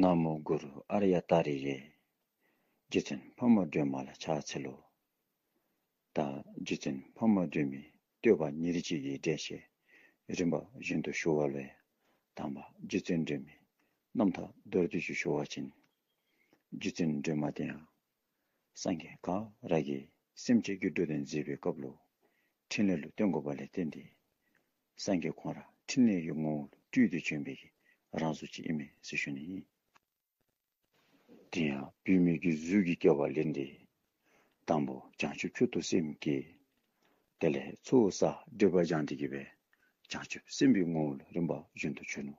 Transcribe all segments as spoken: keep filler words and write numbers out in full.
ན་མོ་གུ་རུ་ཨཱརྱ་ཏཱ་རེ་ཡེ། རྗེ་བཙུན་འཕགས་མ་སྒྲོལ་མ་ལ་ཕྱག་འཚལ་ལོ། ད་རྗེ་བཙུན་འཕགས་མ་སྒྲོལ་མའི་བསྟོད་པ་ཉེར་གཅིག་གི་འགྲེལ་བཤད་རིམ་པ་བཞིན་དུ་ཞུ་བ་ལས། དང་པ་རྗེ་བཙུན་སྒྲོལ་མའི་རྣམ་ཐར་མདོར་བསྡུས་ཤིག་ཞུ་བ་ཅིན། རྗེ་བཙུན་སྒྲོལ་མ་དེ་ཡང་སངས་རྒྱས་ག་ར་གིས་སེམས་ཅན་གྱི་འགྲོ་དོན་མཛད་པའི་སྐབས་ལུ་ཕྲིན་ལས་ལུ་བརྟེན་དགོ་པ་ལས་བརྟེན་ཏེ་སངས་རྒྱས་ཁོང་ར་ཕྲིན་ལས་ཀྱི་ངོ་བོ་ལུ་སྤྲུལ་ཏེ་བྱོན་པའི་གི་རང་གཟུགས་ཅིག་ཨིན་མས་ཟེར་ཞུ་ནི་ཨིན། དེ་ཡང་བུད་མེད་ཀྱི་གཟུགས་ཀྱི་སྐྱེ་བ་ལེན་ཏེ་དང་པོ་བྱང་ཆུབ་མཆོག་ཏུ་སེམས་བསྐྱེད། དེ་ལས་ཚོགས་བསགས་སྒྲིབ་པ་སྦྱངས་ཏེ་གི་སྦེ་བྱང་ཆུབ་སེམས་དཔའི་ངོ་བོ་ལུ་རིམ་པ་བཞིན་དུ་བྱོན་ནུག།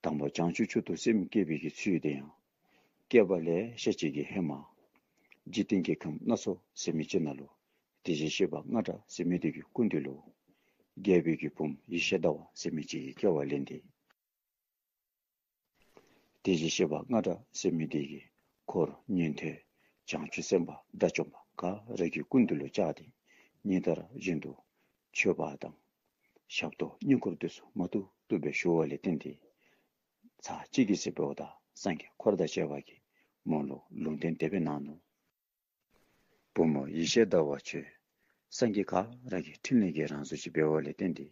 དང་པོ་བྱང་ཆུབ་མཆོག་ཏུ་སེམས་བསྐྱེད་པའི་གི་ཚུལ་དེ་ཡང་བསྐལ་པ་ལེ་ཤ་ཅིག་གི་ཧེ་མ་འཇིག་རྟེན་གྱི་ཁམས་སྣ་ཚོགས་ཟེར་མི་ཅིག་ནང་ལུ་དེ་བཞིན་གཤེགས་པ་རྔ་སྒྲ་ཟེར་མི་དེ་གི་སྐུ་མདུན་ལུ་རྒྱལ་པོའི་གི་བུམོ་ཡེ་ཤེས་ཟླ་བ་ཟེར་མི་ཅིག་གི་སྐྱེ་བ་ལེན་ཏེ། དེ་བཞིན་གཤེགས་པ་རྔ་སྒྲ་ཟེར་མི་དེ་གིས་འཁོར་ཉན་ཐོས་བྱང་ཆུབ་སེམས་དཔའ་དགྲ་བཅོམ་པ་ག་ར་གི་སྐུ་མདུན་ལུ་བཅར་ཏེ་ཉིན་ལྟར་བཞིན་དུ་མཆོད་པ་དང་ཞབས་ཏོག་བསྙེན་བཀུར་དེ་ཚུ་མ་ཐུབ་ཐུབ་སྦེ་ཞུ་བ་ལས་བརྟེན་ཏེ་ཚར་གཅིག་གི་ཚེ་འབདཝ་ད་སངས་རྒྱས་འཁོར་དང་བཅས་པ་གིས་མོ་ལུ་ལུང་བསྟན་དེ་སྦེ་གནང་ནུག། བུམོ་ཡེ་ཤེས་ཟླ་བ་ཁྱོད་སངས་རྒྱས་ག་ར་གི་ཕྲིན་ལས་ཀྱི་རང་གཟུགས་ཅིག་འབདཝ་ལས་བརྟེན་ཏེ་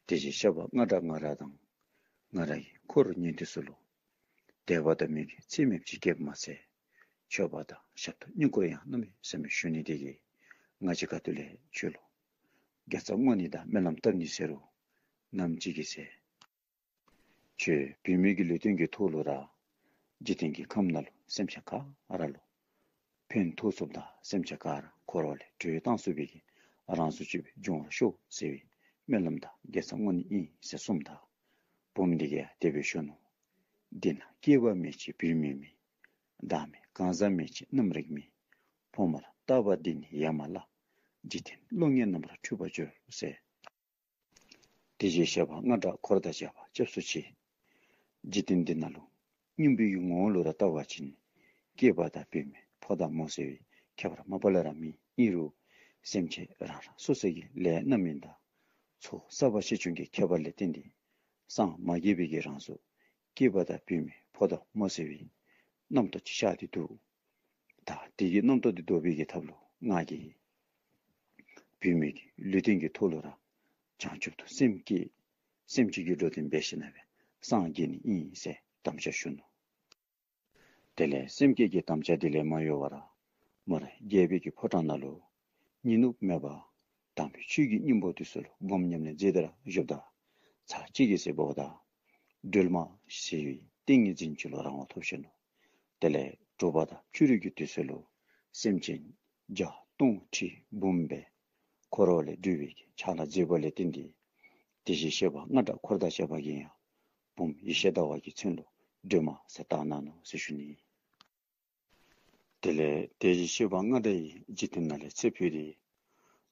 དེ་བཞིན་གཤེགས་པ་རྔ་སྒྲ་ང་ར་དང་ང་ར་གི་འཁོར་ཉན་ཐོས་ཚུ་ལུ་དད་པ་དང་མོས་གུས་ཚད་མེདཔ་ཅིག་སྐྱེསཔ་མ་ཚད་མཆོད་པ་དང་ཞབས་ཏོག་བསྙེན་བཀུར་ཡང་གནམ་མེད་ས་མེད་ཞུ་ནི་དེ་གིས་ང་བཅས་ཁ་ཐུག་ལས་ཁྱོད་ལུ་དགེ་རྩ་བསྔོ་ནི་དང་སྨོན་ལམ་བཏབ་ནི་ཟེར་རུང་ནམ་ཅིག་གི་ཚེ་ཁྱོད་བུད་མེད་ཀྱི་ལུས་རྟེན་གྱི་ཐོག་ལུ་ར་འཇིག་རྟེན་གྱི་ཁམས་ནང་ལུ་སེམས་ཅན་ག་ར་ལུ་ཕན་ཐོགས་ཚུགསཔ་དང་སེམས་ཅན་ག་ར་འཁོར་བ་ལས་སྒྲོལ་བཏང་ཚུགས་པའི་གི་རང་གཟུགས་ཅིག་སྦེ་འབྱུང་བར་ཤོག་ཟེར་བའི་སྨོན་ལམ་དང་དགེ་རྩ་བསྔོ་ནི་ཨིན་ཟེར་གསུངམ་ད་བུམོ་དེ་གིས་ཡང་དེ་སྦེ་ཞུ་ནུག། འདི་ན་སྐྱེས་པ་མེད་ཅིང་བུད་མེད་མེད། བདག་མེད་གང་ཟག་མེད་ཅིང་རྣམ་རིག་མེད། ཕོ་མོར་ལྟ་བ་འདི་ནི་ཡ་མ་བརླག། འཇིག་རྟེན་བློ་ངན་རྣམས་ལ་འཁྲུལ་པ་སྦྱོར་ཟེར། དེ་བཞིན་གཤེགས་པ་རྔ་སྒྲ་འཁོར་དང་བཅས་པ་སྐྱབས་སུ་མཆི། འཇིག་རྟེན་འདི་ནང་ལུ་སྙིང་པོའི་གི་ངོ་བོ་ལུ་ར་བལྟ་བ་ཅིན་སྐྱེས་པ་དང་བུད་མེད་ཕོ་དང་མོ་ཟེར་བའི་ཁྱད་པར་མ་པ་ལས་ར་མེད། ཨིན་རུང་སེམས་ཅན་རང་རང་སོ་སོ་གི་ལས་རྣམ་སྨིན་དང་ཚོགས་བསགས་པ་ཤེས་བྱུང་གི་ཁྱད་པར་ལས་བརྟེན་ཏེ་སངས་མ་རྒྱས་པའི་གི་རང་གཟུགས་སྐྱེས་པ་དང་བུད་མེད་ཕོ་དང་མོ་ཟེར་བའི་རྣམ་རྟོག་ཅིག་ཤར་ཏེ་འདུག། ད་དེ་གི་རྣམ་རྟོག་དེ་བཟློག་པའི་གི་ཐབས་ལུ་ང་གིས་བུད་མེད་ཀྱི་ལུས་རྟེན་གྱི་ཐོག་ལུ་ར་བྱང་ཆུབ་ཏུ་སེམས་བསྐྱེད། སེམས་ཅན་གྱི་འགྲོ་དོན་འབད་ཞིནམ་ལས་སངས་རྒྱས་ནི་ཨིན་ཟེར་དམ་བཅའ་ཞུ་ནུག། དེ་ལས་སེམས་བསྐྱེད་ཀྱི་དམ་བཅའ་དེ་ལས་མ་གཡོ་བར་མོ་ར་རྒྱལ་པོའི་གི་ཕོ་བྲང་ནང་ལུ་ཉི་ནུབ་མེད་པར་དམ་པའི་ཆོས་ཀྱི་སྙིང་པོ་དེ་ཚུ་ལུ་སྒོམ་ཉམས་ལེན་མཛད་དེ་ར་བཞུགསཔ་ད་ཚར་གཅིག་གི་ཚེ་འབདཝ་ད་སྒྲོལ་མ་ཞེས་པའི་ཏིང་ངེ་འཛིན་ཅིག་ལུ་རང་དབང་ཐོབ་ཅི་ནུག། དེ་ལས་དྲོ་པ་དང་ཕྱི་རུ་གི་དུས་ཚོད་ལུ་སེམས་ཅན་བརྒྱ་སྟོང་ཁྲི་འབུམ་སྦེ་འཁོར་བ་ལས་སྒྲོལ་བའི་གི་ཕྱག་ལཱ་མཛད་པ་ལས་བརྟེན་ཏེ་དེ་བཞིན་གཤེགས་པ་རྔ་སྒྲ་འཁོར་དང་བཅས་པ་གིས་ཡང་བུམོ་ཡེ་ཤེས་ཟླ་བ་གི་མཚན་ལུ་སྒྲོལ་མ་ཟེར་བཏགས་གནང་ནུག་ཟེར་ཞུ་ནི། དེ་ལས་དེ་བཞིན་གཤེགས་པ་རྔ་སྒྲ་ཡིས་འཇིག་རྟེན་ནང་ལས་ཚེ་འཕོས་ཏེ་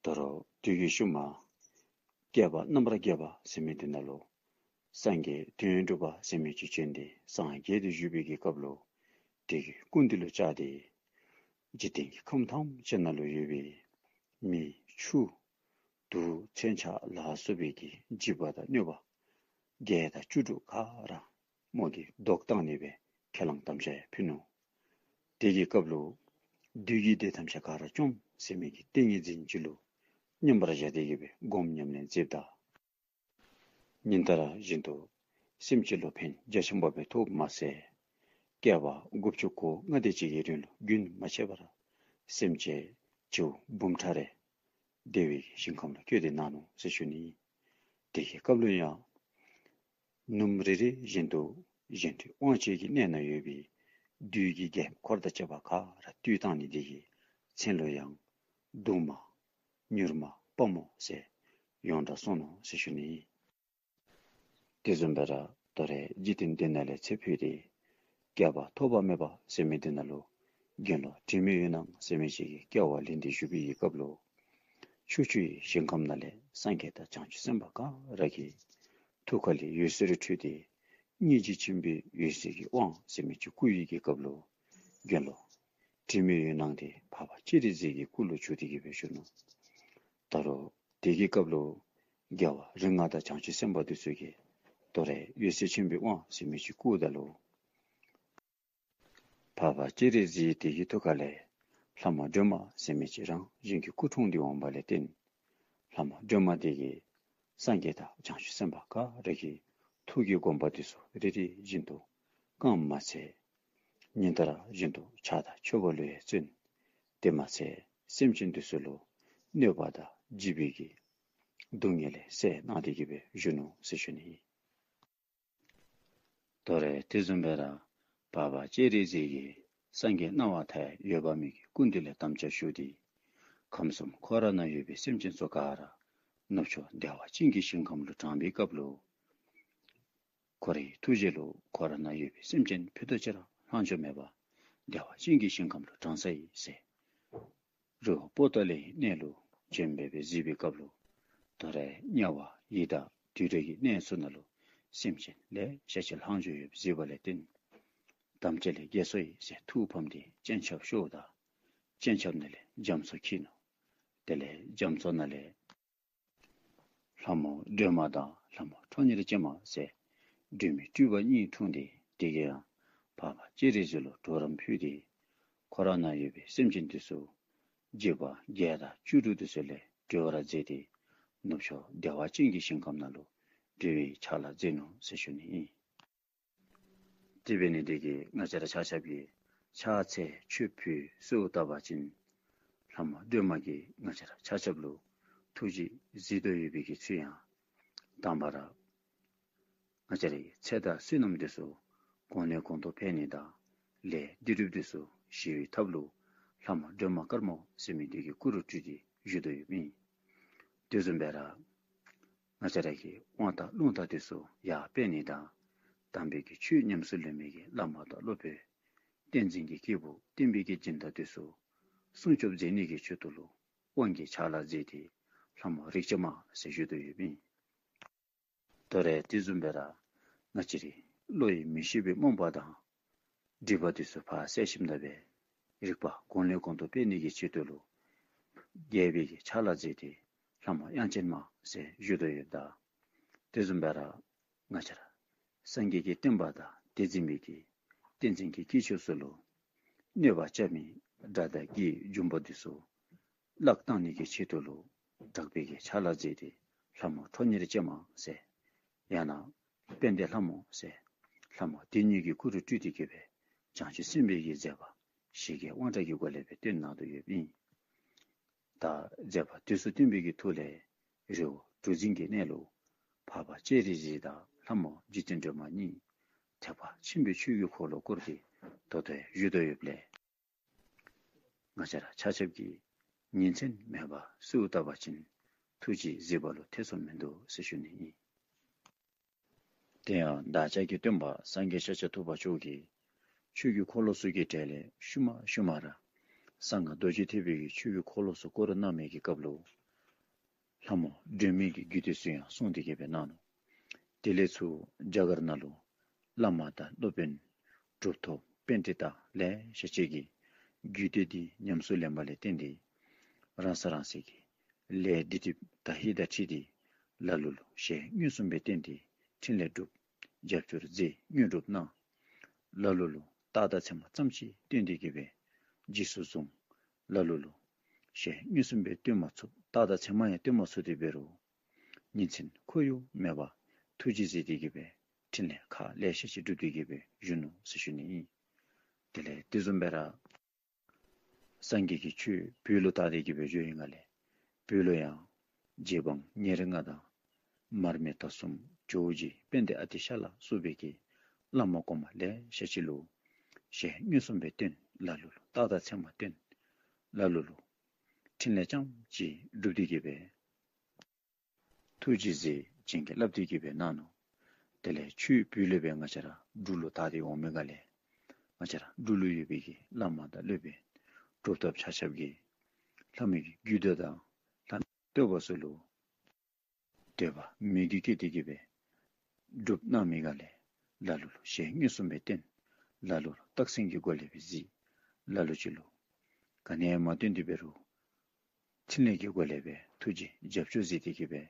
དོ་རུང་དུས་ཀྱི་ཤུལ་མ་བསྐལ་པ་རྣམ་པར་རྒྱལ་བ་ཟེར་མི་དེ་ནང་ལུ་སངས་རྒྱས་དོན་གྲུབ་པ་ཟེར་མི་ཅིག་བྱོན་ཏེ་སངས་རྒྱས་ཏེ་བཞུགས་པའི་གི་སྐབས་ལུ་དེ་གི་སྐུ་མདུན་ལུ་བཅར་ཏེ་འཇིག་རྟེན་གྱི་ཁམས་ཐམས་ཅད་ནང་ལུ་ཡོད་པའི་མི་ཆུ་དུག་མཚོན་ཆ་ལ་སོགས་པའི་གི་འཇིགས་པ་དང་གནོད་པ་བརྒྱད་དང་བཅུ་དྲུག་ག་ར་མོ་གིས་བཟློག་བཏང་ནི་སྦེ་ཁས་བླངས་དམ་བཅའ་ཡང་ཕུལ་ནུག། དེ་གི་སྐབས་ལུ་བདུད་ཀྱི་སྡེ་ཐམས་ཅད་ག་ར་བཅོམ་ཟེར་མི་གི་ཏིང་ངེ་འཛིན་ཅིག་ལུ་མཉམ་པར་བཞག་སྟེ་གི་སྦེ་སྒོམ་ཉམས་ལེན་མཛདཔ་ད་ཉིན་ལྟར་བཞིན་དུ་སེམས་ཅན་ལུ་ཕན་རྒྱ་ཆེན་པོ་སྦེ་ཐོགས་མ་ཚད་བསྐལ་པ་དགུ་བཅུ་གོ་ལྔ་དེ་ཅིག་གི་རིང་ལུ་རྒྱུན་མ་ཆད་པར་སེམས་ཅན་བྱེ་བ་འབུམ་ཕྲག་རེ་བདེ་བའི་ཞིང་ཁམས་ལུ་བཀོད་དེ་གནང་ནུག་ཟེར་ཞུ་ནི། དེ་གི་སྐབས་ལུ་ཡང་ནུབ་མོ་རེ་རེ་བཞིན་དུ་གཞན་འཕྲུལ་དབང་བྱེད་ཀྱི་གནས་ན་ཡོད་པའི་བདུད་ཀྱི་རྒྱལཔོ་འཁོར་དང་བཅས་པ་ག་ར་བཏུལ་བཏང་ནི་དེ་གིས་མཚན་ལུ་ཡང་གདུང་མ་མྱུར་མ་དཔའ་མོ་ཟེར་ཡོངས་གྲགས་སོང་ནུག་ཟེར་ཞུ་ནི། དེ་བཟུམ་སྦེ་ར་དོ་རུང་འཇིག་རྟེན་འདི་ནང་ལས་ཚེ་འཕོས་ཏེ་བསྐལ་པ་ཐོགས་པ་མེད་པ་ཟེར་མི་འདི་ནང་ལུ་དགེ་སློང་དྲི་མེད་འོད་སྣང་ཟེར་མི་ཅིག་གི་སྐྱེ་བ་ལེན་ཏེ་བཞུགས་པའི་གི་སྐབས་ལུ་ཕྱོགས་བཅུའི་ཞིང་ཁམས་ནང་ལས་སངས་རྒྱས་དང་བྱང་ཆུབ་སེམས་དཔའ་ག་ར་གི་ཐུགས་ཀ་ལས་འོད་ཟེར་འཕྲོས་ཏེ་སྙིང་རྗེ་ཆེན་པོའི་འོད་ཟེར་གྱི་དབང་ཟེར་མི་ཅིག་བསྐུར་བའི་གི་སྐབས་ལུ་དགེ་སློང་དྲི་མེད་འོད་སྣང་དེ་འཕགས་པ་སྤྱན་རས་གཟིགས་ཀྱི་སྐུ་ལུ་གྱུར་ཏེ་གི་སྦེ་བཞུགས་ནུག། ད་རུང་དེ་གི་སྐབས་ལུ་རྒྱལ་བ་རིགས་ལྔ་དང་བྱང་ཆུབ་སེམས་དཔའ་དེ་ཚུ་གིས་དོ་རུང་འོད་ཟེར་ཆེན་པོའི་དབང་ཟེར་མི་ཅིག་བསྐུརཝ་ད་ལུ་ འཕགས་པ་སྤྱན་རས་གཟིགས་དེ་གི་ཐུགས་ཀ་ལས་ལྷ་མོ་སྒྲོལ་མ་ཟེར་མི་ཅིག་རང་བཞིན་གྱིས་སྐུ་འཁྲུངས་ཏེ་འོང་བ་ལས་བརྟེན། ལྷ་མོ་སྒྲོལ་མ་དེ་གིས་སངས་རྒྱས་དང་བྱང་ཆུབ་སེམས་དཔའ་ག་ར་གི་ཐུགས་ཀྱི་དགོངས་པ་དེ་ཚུ་རེ་རེ་བཞིན་དུ་བསྐངམ་མ་ཚད་ཉིན་ལྟར་བཞིན་དུ་ཕྱག་དང་མཆོད་པ་ལུ་ཡང་བརྩོན། དེ་མ་ཚད་སེམས་ཅན་དེ་ཚུ་ལུ་གནོད་པ་དང་འཇིགས་པའི་གི་སྡུག་བསྔལ་ལས་སེལ་གནང་སྟེ་གི་སྦེ་བཞུགས་ནུག་ཟེར་ཞུ་ནི་ཨིན། དོ་རུང་དེ་བཟུམ་སྦེ་ར་འཕགས་པ་སྤྱན་རས་གཟིགས་ཀྱིས་སངས་རྒྱས་སྣང་བ་མཐའ་ཡས་འོད་དཔག་མེད་ཀྱི་སྐུ་མདུན་ལས་དམ་བཅའ་ཞུ་སྟེ་ཁམས་གསུམ་འཁོར་བ་ན་ཡོད་པའི་སེམས་ཅན་ཚུ་ག་ར་ནུབ་ཕྱོགས་བདེ་བ་ཅན་གྱི་ཞིང་ཁམས་ལུ་དྲངས་པའི་སྐབས་ལུ་ཁོ་རའི་ཐུགས་རྗེ་ལུ་འཁོར་བ་ན་ཡོད་པའི་སེམས་ཅན་ཕུད་རྡོག་གཅིག་ར་ལྷག་འཕྲོ་མེད་པར་བདེ་བ་ཅན་གྱི་ཞིང་ཁམས་ལུ་དྲངས་ཡི་ཟེར། རི་བོ་པོ་ཏ་ལའི་གནས་ལུ་བྱོན་སྦེ་གཟིགས་པའི་སྐབས་ལུ་དོ་རུང་དམྱལ་བ་ཡི་དྭགས་དུད་འགྲོ་གི་གནས་ཚུ་ནང་ལུ་སེམས་ཅན་ལེ་ཤ་ཅིག་ལྷག་འཕྲོ་ཡོདཔ་གཟིགས་པ་ལས་བརྟེན། དམ་བཅའ་ལས་འགལ་སོ་ཡི་ཟེར་ཐུགས་ཕམ་སྟེ་སྤྱན་ཆབ་ཤོརཝ་ད་སྤྱན་ཆབ་ནང་ལས་རྒྱ་མཚོ་འཁྱིལ་ནུག། དེ་ལས་རྒྱ་མཚོ་ནང་ལས་ལྷ་མོ་སྒྲོལ་མ་དང་ལྷ་མོ་ཁྲོ་གཉེར་ཅན་མ་ཟེར་སྒྲོལ་མའི་སྤྲུལ་པ་གཉིས་འཁྲུངས་ཏེ་དེ་གིས་ཡང་འཕགས་པ་སྤྱན་རས་གཟིགས་ལུ་གྲོགས་རམ་ཕུལ་ཏེ་འཁོར་བ་ན་ཡོད་པའི་སེམས་ཅན་དེ་ཚུ་འཇིགས་པ་བརྒྱད་དང་བཅུ་དྲུག་དེ་ཚུ་ལས་གྲོལ་བར་མཛད་དེ་ནུབ་ཕྱོགས་བདེ་བ་ཅན་གྱི་ཞིང་ཁམས་ནང་ལུ་འགྲོ་བའི་ཕྱག་ལཱ་མཛད་ནུག་ཟེར་ཞུ་ནི་ཨིན། དེ་འབད་ནི་དེ་གིས་ང་བཅས་ར་ཆ་ཁྱབ་ཀྱིས་ཕྱག་འཚལ་མཆོད་འབུལ་གསོལཝ་བཏབ་པ་ཅིན་ལྷ་མོ་སྒྲོལ་མ་གིས་ང་བཅས་ར་ཆ་ཁྱབ་ལུ་ཐུགས་རྗེས་གཟིགས་དོ་ཡོད་པའི་གི་ཚུལ་ཡང་དང་པ་ར་ང་བཅས་རའི་ཚེ་དང་བསོད་ནམས་དེ་ཚུ་གོང་ནས་གོང་དུ་འཕེལ་ནི་དང་ལས་བདེ་སྒྲུབ་དེ་ཚུ་ཞི་བའི་ཐབས་ལུ་ལྷ་མོ་སྒྲོལ་མ་དཀར་མོ་ཟེར་མི་དེ་གི་སྐུ་རུ་སྤྲུལ་ཏེ་བཞུགས་དོ་ཡོདཔ་ཨིན། དེ་བཟུམ་སྦེ་ར་ང་བཅས་ར་གི་དབང་ཐང་རླུང་རྟ་དེ་ཚུ་ཡར་སྤེལ་ནི་དང་དམ་པའི་གི་ཆོས་ཉམས་སུ་ལེན་མི་གི་བླ་མ་དང་སློབ་དཔོན་བསྟན་འཛིན་གྱི་སྐྱེས་བུ་བསྟན་པའི་གི་སྦྱིན་བདག་དེ་ཚུ་སྲུང་སྐྱོབ་མཛད་ནི་གི་ཆེད་དུ་ལུ་དབང་གི་ཕྱག་ལཱ་མཛད་དེ་ལྷ་མོ་རིགས་ལྔ་མ་ཟེར་བཞུགས་དོ་ཡོདཔ་ཨིན། དོ་རུང་དེ་བཟུམ་སྦེ་ར་ང་བཅས་རའི་བློ་ཡི་མི་ཤེས་པའི་རྨོངས་པ་དང་སྒྲིབ་པ་དེ་ཚུ་ཕར་བསལ་ཞིནམ་ད་སྦེ་རིག་པ་གོང་ལས་གོང་དུ་སྤེལ་ནི་གི་ཆེད་དུ་ལུ་རྒྱས་པའི་གི་ཕྱག་ལཱ་མཛད་དེ་ལྷ་མོ་དབྱངས་ཅན་མ་ཟེར་བཞུགས་དོ་ཡོདཔ་ད། དེ་བཟུམ་སྦེ་ར་ང་བཅས་ར་སངས་རྒྱས་ཀྱི་བསྟན་པ་དང་དེ་འཛིན་པའི་གི་བསྟན་འཛིན་གྱི་སྐྱེས་མཆོག་ཚུ་ལུ་གནོད་པ་རྐྱབ་མི་དགྲ་དང་བགེགས་འབྱུང་པོ་དེ་ཚུ་བརླག་གཏང་ནི་གི་ཆེད་དུ་ལུ་དྲག་པོའི་གི་ཕྱག་ལཱ་མཛད་དེ་ལྷ་མོ་ཁྲོ་གཉེར་ཅན་མ་ཟེར་ཡང་ན་དཔལ་ལྡན་ལྷ་མོ་ཟེར་ལྷ་མོ་དེ་ཉིད་ཀྱི་སྐུ་རུ་སྤྲུལ་ཏེ་གི་སྦེ་བྱང་ཆུབ་སེམས་དཔའི་གི་མཛད་པ་ཞི་རྒྱས་དབང་དྲག་གི་སྒོ་ལས་སྦེ་སྟོན་གནང་དོ་ཡོདཔ་ཨིན། ད་མཛད་པ་དེ་ཚུ་སྟོན་པའི་གི་ཐོག་ལས་རི་བོ་གྲུ་འཛིན་གྱི་གནས་ལུ་འཕགས་པ་སྤྱན་རས་གཟིགས་དང་ལྷ་མོ་འཇིག་རྟེན་སྒྲོན་མ་གཉིས་ཐེག་པ་ཆེན་པོའི་ཆོས་ཀྱི་འཁོར་ལོ་བསྐོར་ཏེ་ད་ལྟོ་ཡང་བཞུགས་དོ་ཡོདཔ་ལས་ང་བཅས་ར་ཆ་ཁྱབ་ཀྱིས་ཉིན་མཚན་མེད་པར་གསོལཝ་བཏབ་པ་ཅིན་ཐུགས་རྗེས་གཟིགས་པ་ལུ་ཐེ་ཚོམ་མིན་འདུག་ཟེར་ཞུ་ནི་ཨིན། དེ་ཡང་བདག་ཅག་གི་སྟོན་པ་སངས་རྒྱས་ཤཱཀྱ་ཐུབ་པ་མཆོག་གིས་ཆོས་ཀྱི་འཁོར་ལོ་ཚུ་གི་གྲས་ལས་ཤུལ་མ་ཤུལ་མ་ར་གསང་སྔགས་རྡོ་རྗེ་ཐེག་པའི་གི་ཆོས་ཀྱི་འཁོར་ལོ་ཚུ་བསྐོར་གནང་མི་གི་སྐབས་ལུ་ལྷ་མོ་སྒྲོལ་མའི་གི་རྒྱུད་སྡེ་ཚུ་ཡང་གསུངས་ཏེ་གི་སྦེ་གནང་ནུག། དེ་ལས་ཚུར་རྒྱ་གར་ནང་ལུ་བླ་མ་དང་སློབ་དཔོན་གྲུབ་ཐོབ་པཎྜི་ཏ་ལེ་ཤ་ཅིག་གིས་རྒྱུད་སྡེ་འདི་ཉམས་སུ་ལེན་པ་ལས་བརྟེན་ཏེ་རང་ས་རང་སའི་གི་ལས་སྡིག་སྒྲིབ་དག་ཡིག་དང་འཁྲིལ་ཏེ་ལ་ལུ་ལུ་ཞལ་མངོན་སུམ་སྦེ་བསྟན་ཏེ་ཕྲིན་ལས་སྒྲུབ། རྒྱབ་སྐྱོར་མཛད། དངོས་གྲུབ་གནང་། ལ་ལུ་ལུ་རྟགས་དང་མཚན་མ་ཙམ་ཅིག་སྟོན་ཏེ་གི་སྦེ་རྗེས་སུ་བཟུང་། ལ་ལུ་ལུ་ཞལ་མངོན་སུམ་སྦེ་སྟོན་མ་ཚུགས། རྟགས་དང་མཚན་མ་ཡང་སྟོན་མ་ཚུགས་ཏེ་འབད་རུང་ཉིན་མཚན་ཁོར་ཡུག་མེད་པར་ཐུགས་རྗེས་གཟིགས་ཏེ་གི་སྦེ་ཕྲིན་ལས་ཁག་ལེ་ཤ་ཅིག་སྒྲུབ་སྟེ་གི་སྦེ་བཞུགས་ནུག་ཟེར་ཞུ་ནི་ཨིན། དེ་ལས་དེ་བཟུམ་སྦེ་ར་སངས་རྒྱས་ཀྱི་ཆོས་བོད་ལུ་དར་ཏེ་གི་སྦེ་འགྱོ་ཡི་ག་ལས་བོད་ལུ་ཡང་རྗེ་འབངས་ཉེར་ལྔ་དང་མར་མི་དྭགས་གསུམ་ཇོ་བོ་རྗེ་དཔལ་ལྡན་ཨ་ཏི་ཤ་ལ་སོགས་པའི་གི་བླ་མ་གོང་མ་ལེ་ཤ་ཅིག་ལུ་ཞལ་མངོན་སུམ་སྦེ་བསྟན། ལ་ལུ་ལུ་རྟགས་དང་མཚན་མ་བསྟན། ལ་ལུ་ལུ་ཕྲིན་ལས་རྐྱངམ་ཅིག་སྒྲུབ་སྟེ་གི་སྦེ་ཐུགས་རྗེས་གཟིགས་བྱིན་གྱིས་བརླབས་ཏེ་གི་སྦེ་གནང་ནུག། དེ་ལས་ཆོས་བོད་ལས་སྦེ་ང་བཅས་ར་འབྲུག་ལུ་དར་ཏེ་འོང་མི་ག་ལས་ང་བཅས་ར་འབྲུག་ལུ་ཡོད་པའི་གི་བླ་མ་དང་སློབ་དཔོན་གྲུབ་ཐོབ་ཆ་ཁྱབ་ཀྱིས་ལྷ་མོའི་གི་རྒྱུད་སྡེ་དང་ལྷ་མོའི་བསྟོད་པ་ཚུ་ལུ་འདོད་པ་མོས་གུས་བསྐྱེད་དེ་གི་སྦེ་སྒྲུབ་གནང་མི་ག་ལས་ལ་ལུ་ལུ་ཞལ་མངོན་སུམ་སྦེ་བསྟན། ལ་ལུ་ལུ་རྟགས་མཚན་གྱི་སྒོ་ལས་སྦེ་གཟིགས། ལ་ལུ་ཅིག་ལུ་ག་ནི་ཡང་མ་སྟོན་ཏེ་འབད་རུང་ཕྲིན་ལས་ཀྱི་སྒོ་ལས་སྦེ་ཐུགས་རྗེ་རྒྱབ་སྐྱོར་མཛད་དེ་གི་སྦེ་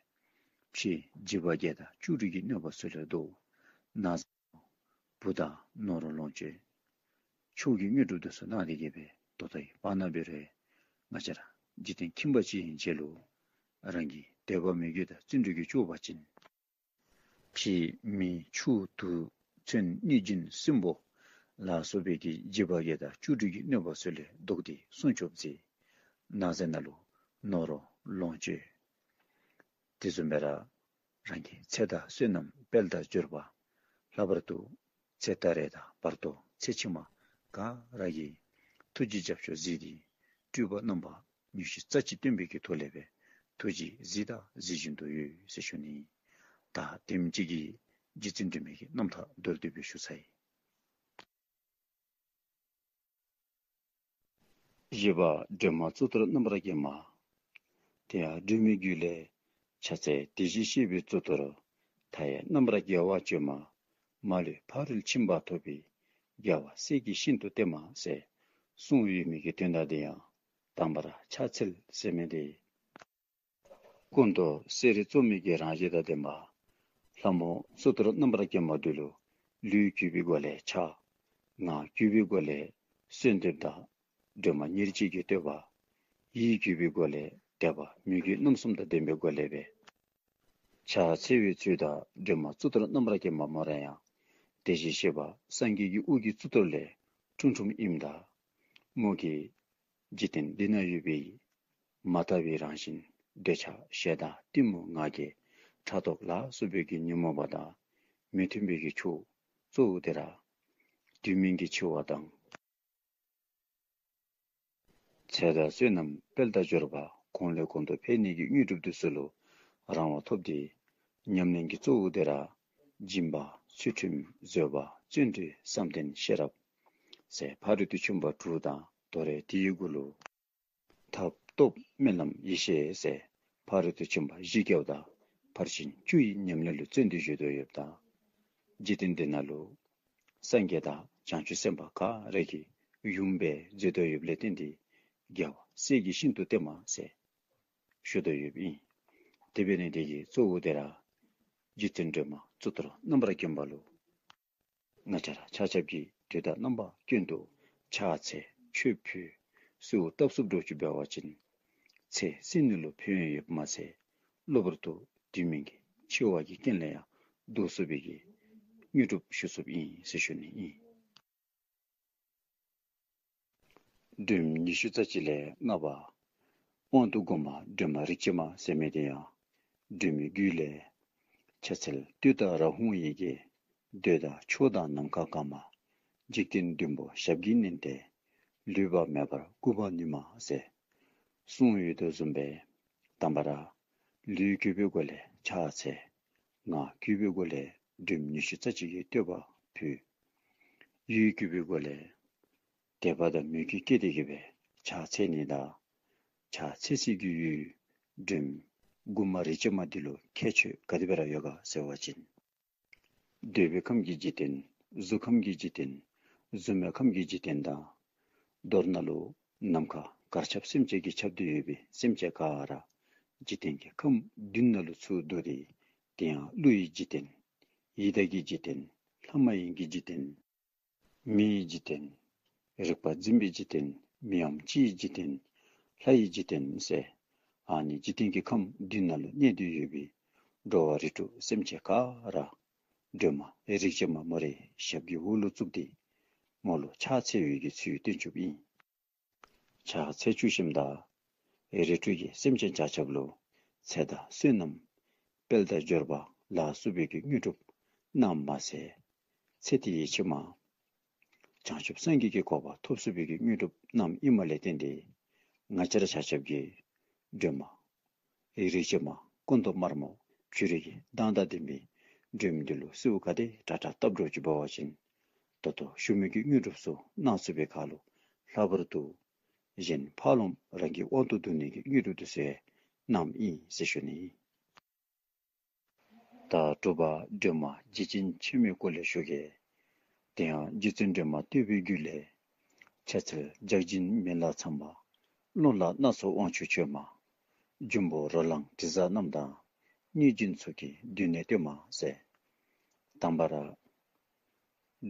ཕྱི་འཇིགས་པ་བརྒྱད་དང་བཅུ་དྲུག་གི་གནོད་པ་ཚུ་ལས་བཟློག། ན་བུ་དང་ནོར་ལོངས་སྤྱོད་ མཆོག་གི་དངོས་གྲུབ་འདི་ཚུ་གནང་སྟེ་གི་སྦེ་ད་ལྟོའི་བར་ན་འབད་རུང་ང་བཅས་ར་འཇིག་རྟེན་ཁྱིམ་པ་ཅིག་ཨིན་ཅི་ལོ། རང་གི་དད་པ་མོས་གུས་དང་བརྩོན་འགྲུས་ཀྱིས་ལྕོགས་པ་ཅིན་ཕྱི་མི་ཆུ་དུག་མཚོན་གནོད་སྦྱིན་སྲིན་པོ་ལ་སོགས་པའི་གི་འཇིགས་པ་བརྒྱད་དང་བཅུ་དྲུག་གི་གནོད་པ་ཚུ་ལས་བཟློག་སྟེ་སྲུང་སྐྱོབ་མཛད། ནགས་ཚལ་ནང་ལུ་ནོར་ལོངས་སྤྱོད་དེ་བཟུམ་སྦེ་ར་རང་གི་ཚེ་དང་བསོད་ནམས་དཔལ་དང་འབྱོར་པ་ལྷག་པར་དུ་ཚེ་ད་རེས་དང་བར་དོ་ཚེ་ཕྱི་མ་ག་ར་གི་ཐུགས་རྗེ་རྒྱབ་སྐྱོར་གཟིགས་ཏེ་སྤྲུལ་པ་རྣམ་པ་ཉི་ཤུ་རྩ་གཅིག་སྟོན་པའི་གི་ཐོག་ལས་སྦེ་ཐུགས་རྗེ་གཟིགས་དང་གཟིགས་བཞིན་དུ་ཡོད་ཟེར་ཞུ་ནི། ད་དེམ་ཅིག་གིས་རྗེ་བཙུན་སྒྲོལ་མའི་གི་རྣམ་ཐར་མདོར་བསྡུས་སྦེ་ཞུ་ཚར་ཡི། བཞི་པ་སྒྲོལ་མ་གཙུག་ཏོར་རྣམ་པར་བརྒྱན་མ། དེ་ཡང་སྒྲོལ་མའི་རྒྱུད་ལས་ཕྱག་འཚལ་དེ་བཞིན་གཤེགས་པའི་གཙུག་ཏོར་མཐའ་ཡས་རྣམ་པར་རྒྱལ་བ་སྤྱོད་མ། མ་ལུས་ཕ་རོལ་ཕྱིན་པ་ཐོབ་པའི་རྒྱལ་བ་སྲས་ཀྱི་ཞིང་དུ་སྟོན་མ་ཟེར་གསུངས་ཡོད་མི་གི་དོན་དག་འདི་ཡང་དང་པ་ར་ཕྱག་འཚལ་ཟེར་མི་འདི་སྐུ་མདོག་གསེར་རི་བཙོ་མའི་གི་རང་བཞིན་དང་ལྡན་པ། ལྷ་མོ་གཙུག་ཏོར་རྣམ་པར་བརྒྱན་མ་འདི་ལུ་ལུས་གུས་པའི་སྒོ་ལས་ཕྱག། ངག་གུས་པའི་སྒོ་ལས་གསོལ་འདེབས་དང་སྒྲོལ་མ་ཉེར་གཅིག་གི་བསྟོད་པ། ཡིད་གུས་པའི་སྒོ་ལས་དད་པ་མོས་གུས་རྣམ་གསུམ་དང་ལྡན་པའི་སྒོ་ལས་སྦེ་ཕྱག་འཚལ་བའི་ཚུལ་དང་སྒྲོལ་མ་གཙུག་ཏོར་རྣམ་པར་བརྒྱན་མ་མོ་ར་ཡང་དེ་བཞིན་གཤེགས་པ་སངས་རྒྱས་ཀྱི་དབུ་གི་གཙུག་ཏོར་ལས་འཁྲུངས་འཁྲུངསམ་ཨིནམ་ད་མོ་གིས་འཇིག་རྟེན་འདི་ན་ཡོད་པའི་མ་དག་པའི་རང་བཞིན་འདོད་ཆགས་ཞེ་སྡང་གཏི་མུག་ང་རྒྱལ་ཕྲག་དོག་ལ་སོགས་པའི་གི་ཉོན་མོངས་པ་དང་མི་མཐུན་པའི་གི་ཕྱོགས་གཙོ་བོ་དེ་ར་དུས་མིན་གྱི་འཆི་བ་དང་ཚེ་དང་བསོད་ནམས་དཔལ་དང་འབྱོར་པ་གོང་ལས་གོང་དུ་འཕེལ་ནི་གི་དངོས་གྲུབ་འདི་ཚུ་ལུ་རང་དབང་ཐོབ་སྟེ་ཉམས་ལེན་གྱི་གཙོ་བོ་དེ་ར་སྦྱིན་པ་ཚུལ་ཁྲིམས་བཟོད་པ་བརྩོན་འགྲུས་བསམ་གཏན་ཤེས་རབ་ཟེར་ཕ་རོལ་ཏུ་ཕྱིན་པ་དྲུག་དང་དོ་རུང་དེའི་གུ་ལུ་ཐབས་སྟོབས་སྨོན་ལམ་ཡེ་ཤེས་ཟེར་ཕ་རོལ་ཏུ་ཕྱིན་པ་བཞི་བརྒྱ་དང་ཕར་ཕྱིན་བཅུ་ཡི་ཉམས་ལེན་ལུ་བརྩོན་ཏེ་བཞུགས་དོ་ཡོདཔ་ད་འཇིག་རྟེན་འདི་ན་ལུ་སངས་རྒྱས་དང་བྱང་ཆུབ་སེམས་དཔའ་ག་ར་གི་ཡུམ་སྦེ་མཛད་དོ་ཡོདཔ་ལས་བརྟེན་ཏེ་རྒྱལ་བ་སྲས་ཀྱི་ཞིང་དུ་སྟོན་མ་ཟེར་ཞུ་དོ་ཡོདཔ་ཨིན། དེ་འབད་ནི་དེ་གིས་གཙོ་བོ་དེ་ར་རྗེ་བཙུན་སྒྲོལ་མ་གཙུག་ཏོར་རྣམ་པར་བརྒྱན་པ་ལུ་ང་བཅས་ར་ཆ་ཁྱབ་ཀྱིས་དུས་དང་རྣམ་པ་ཀུན་ཏུ་ཕྱག་འཚལ་མཆོད་ཕུལ་གསོལཝ་བཏབ་ཚུགསཔ་འདྲཝ་ཅིག་འབད་བ་ཅིན་ཚེ་ཟད་ནི་ལུ་ཕན་ཡོན་ཡོདཔ་མ་ཚད་གློ་བུར་དུ་དུས་མིན་གྱི་འཆི་བ་གི་རྐྱེན་ལས་ཡང་བཟློག་ཚུགས་པའི་གི་དངོས་གྲུབ་ཞུ་ཚུགསཔ་ཨིན་ཟེར་ཞུ་ནི་ཨིན། སྒྲོལམ་ཉི་ཤུ་རྩ་གཅིག་ལས་ལྔ་པ། དབང་དུ་བསྒོམ་པ་སྒྲོལ་མ་རིག་བྱེད་མ་ཟེར་མི་དེ་ཡང་སྒྲོལ་མའི་རྒྱུད་ལས་ཕྱག་འཚལ་ཏུཏྟཱ་ར་ཧཱུྃ་ཡི་གེ། འདོད་དང་ཕྱོགས་དང་ནམ་མཁའ་གང་མ། འཇིག་རྟེན་བདུན་པོ་ཞབས་ཀྱིས་མནན་ཏེ། ལུས་པ་མེད་པར་བཀུག་པ་ནུས་མ་ཟེར་གསུངས་ཡོད་དོ་བཟུམ་སྦེ་དང་པ་ར་ལུས་གུས་པའི་སྒོ་ལས་ཕྱག་འཚལ། ངག་གུས་པའི་སྒོ་ལས་སྒྲོལམ་ཉི་ཤུ་རྩ་གཅིག་གི་བསྟོད་པ་ཕུལ། ཡིད་གུས་པའི་སྒོ་ལས་དད་པ་དང་མོས་གུས་བསྐྱེད་དེ་གི་སྦེ་ཕྱག་འཚལ་ནི་དང་ཕྱག་འཚལ་སའི་གི་ཡུལ་སྒྲོལམ་མགུར་མ་རིག་བྱེད་མ་འདི་ལུ་ཁྱད་ཆོས་ག་དེ་སྦེ་ར་ཡོད་ག་ཟེར་བ་ཅིན་འདོད་པའི་ཁམས་ཀྱི་འཇིག་རྟེན་གཟུགས་ཁམས་ཀྱི་འཇིག་རྟེན་གཟུགས་མེད་ཁམས་ཀྱི་འཇིག་རྟེན་དང་མདོར་ན་ལུ་ནམ་མཁའ་གར་ཁྱབ་སེམས་ཅན་གྱིས་ཁྱབ་སྟེ་ཡོད་པའི་སེམས་ཅན་ག་ར་འཇིག་རྟེན་གྱི་ཁམས་བདུན་ནང་ལུ་ཚུད་དོ། དེ་ཡང་ཀླུ་ཡི་འཇིག་རྟེན་ཡི་དྭགས་ཀྱི་འཇིག་རྟེན་ལྷ་མ་ཡིན་གྱི་འཇིག་རྟེན་མི་ཡི་འཇིག་རྟེན། རིག་པ་འཛིན་པའི་འཇིག་རྟེན། མི་འམ་ཅི་ཡི་འཇིག་རྟེན། ལྷ་ཡི་འཇིག་རྟེན་ཟེར་ཨ་ནི་འཇིག་རྟེན་གྱི་ཁམས་བདུན་ནང་ལུ་གནས་ཏེ་ཡོད་པའི་འགྲོ་བ་རིགས་དྲུག་སེམས་ཅན་ག་ར་སྒྲོལ་མ་རིག་བྱེད་མ་མོ་རའི་ཞབས་ཀྱི་འོག་ལུ་བཙུགས་ཏེ་མོ་ལུ་ཕྱག་འཚལ་བའི་གི་ཚུལ་སྟོན་བཅུགཔ་ཨིན། ཕྱག་འཚལ་བཅུག་ཞིནམ་ད་རིགས་དྲུག་གི་སེམས་ཅན་ཆ་ཁྱབ་ལུ་ཚེ་དང་བསོད་ནམས་དཔལ་དང་འབྱོར་པ་ལ་སོགས་པའི་གི་དངོས་གྲུབ་གནངམ་མ་ཚད་ཚེ་འདི་ཡི་ཕྱི་མ་བྱང་ཆུབ་སངས་རྒྱས་ཀྱི་གོ་འཕང་ཐོབ་ཚུགས་པའི་གི་དངོས་གྲུབ་གནངམ་ཨིནམ་ལས་བརྟེན་ཏེ་ང་བཅས་ར་ཆ་ཁྱབ་ཀྱིས་སྒྲོལ་མ་རིག་བྱེད་མ་སྐུ་མདོག་དམར་མོ་བྱུ་རུ་གི་མདངས་དང་ལྡན་པའི་སྒྲོལམ་འདི་ལུ་གསོལཝ་ག་དེ་དྲག་དྲག་བཏབ་འགྱོ་ཅི་འབད་བ་ཅིན་ད་ལྟོ་ཞུ་མི་གི་དངོས་གྲུབ་ཚུ་གནང་ཚུགས་པའི་ཁར་ལུ་ལྷག་པར་དུ་གཞན་ཕར་ལོགམ་རང་གི་དབང་དུ་བསྡུ་ནི་གི་དངོས་གྲུབ་འདི་ཚུ་གནངམ་ཨིན་ཟེར་ཞུ་ནི། ད་དྲུག་པ་སྒྲོལ་མ་འཇིགས་ཆེན་ཆེན་མོའི་སྐོར་ལས་ཞུ་གེ། དེ་ཡང་རྗེ་བཙུན་སྒྲོལ་མ་བསྟོད་པའི་རྒྱུད་ལས། ཕྱག་འཚལ་ལྗགས་འཇིགས་མེ་ལྷ་ཚངས་པ། རླུང་ལྷ་སྣ་ཚོགས་དབང་ཕྱུག་མཆོད་མ། འབྱུང་པོ་རོ་ལངས་དྲི་ཟ་རྣམས་དང་། གནོད་སྦྱིན་ཚོགས་ཀྱིས་མདུན་ནས་བསྟོད་མ་ཟེར། དང་པ་ར་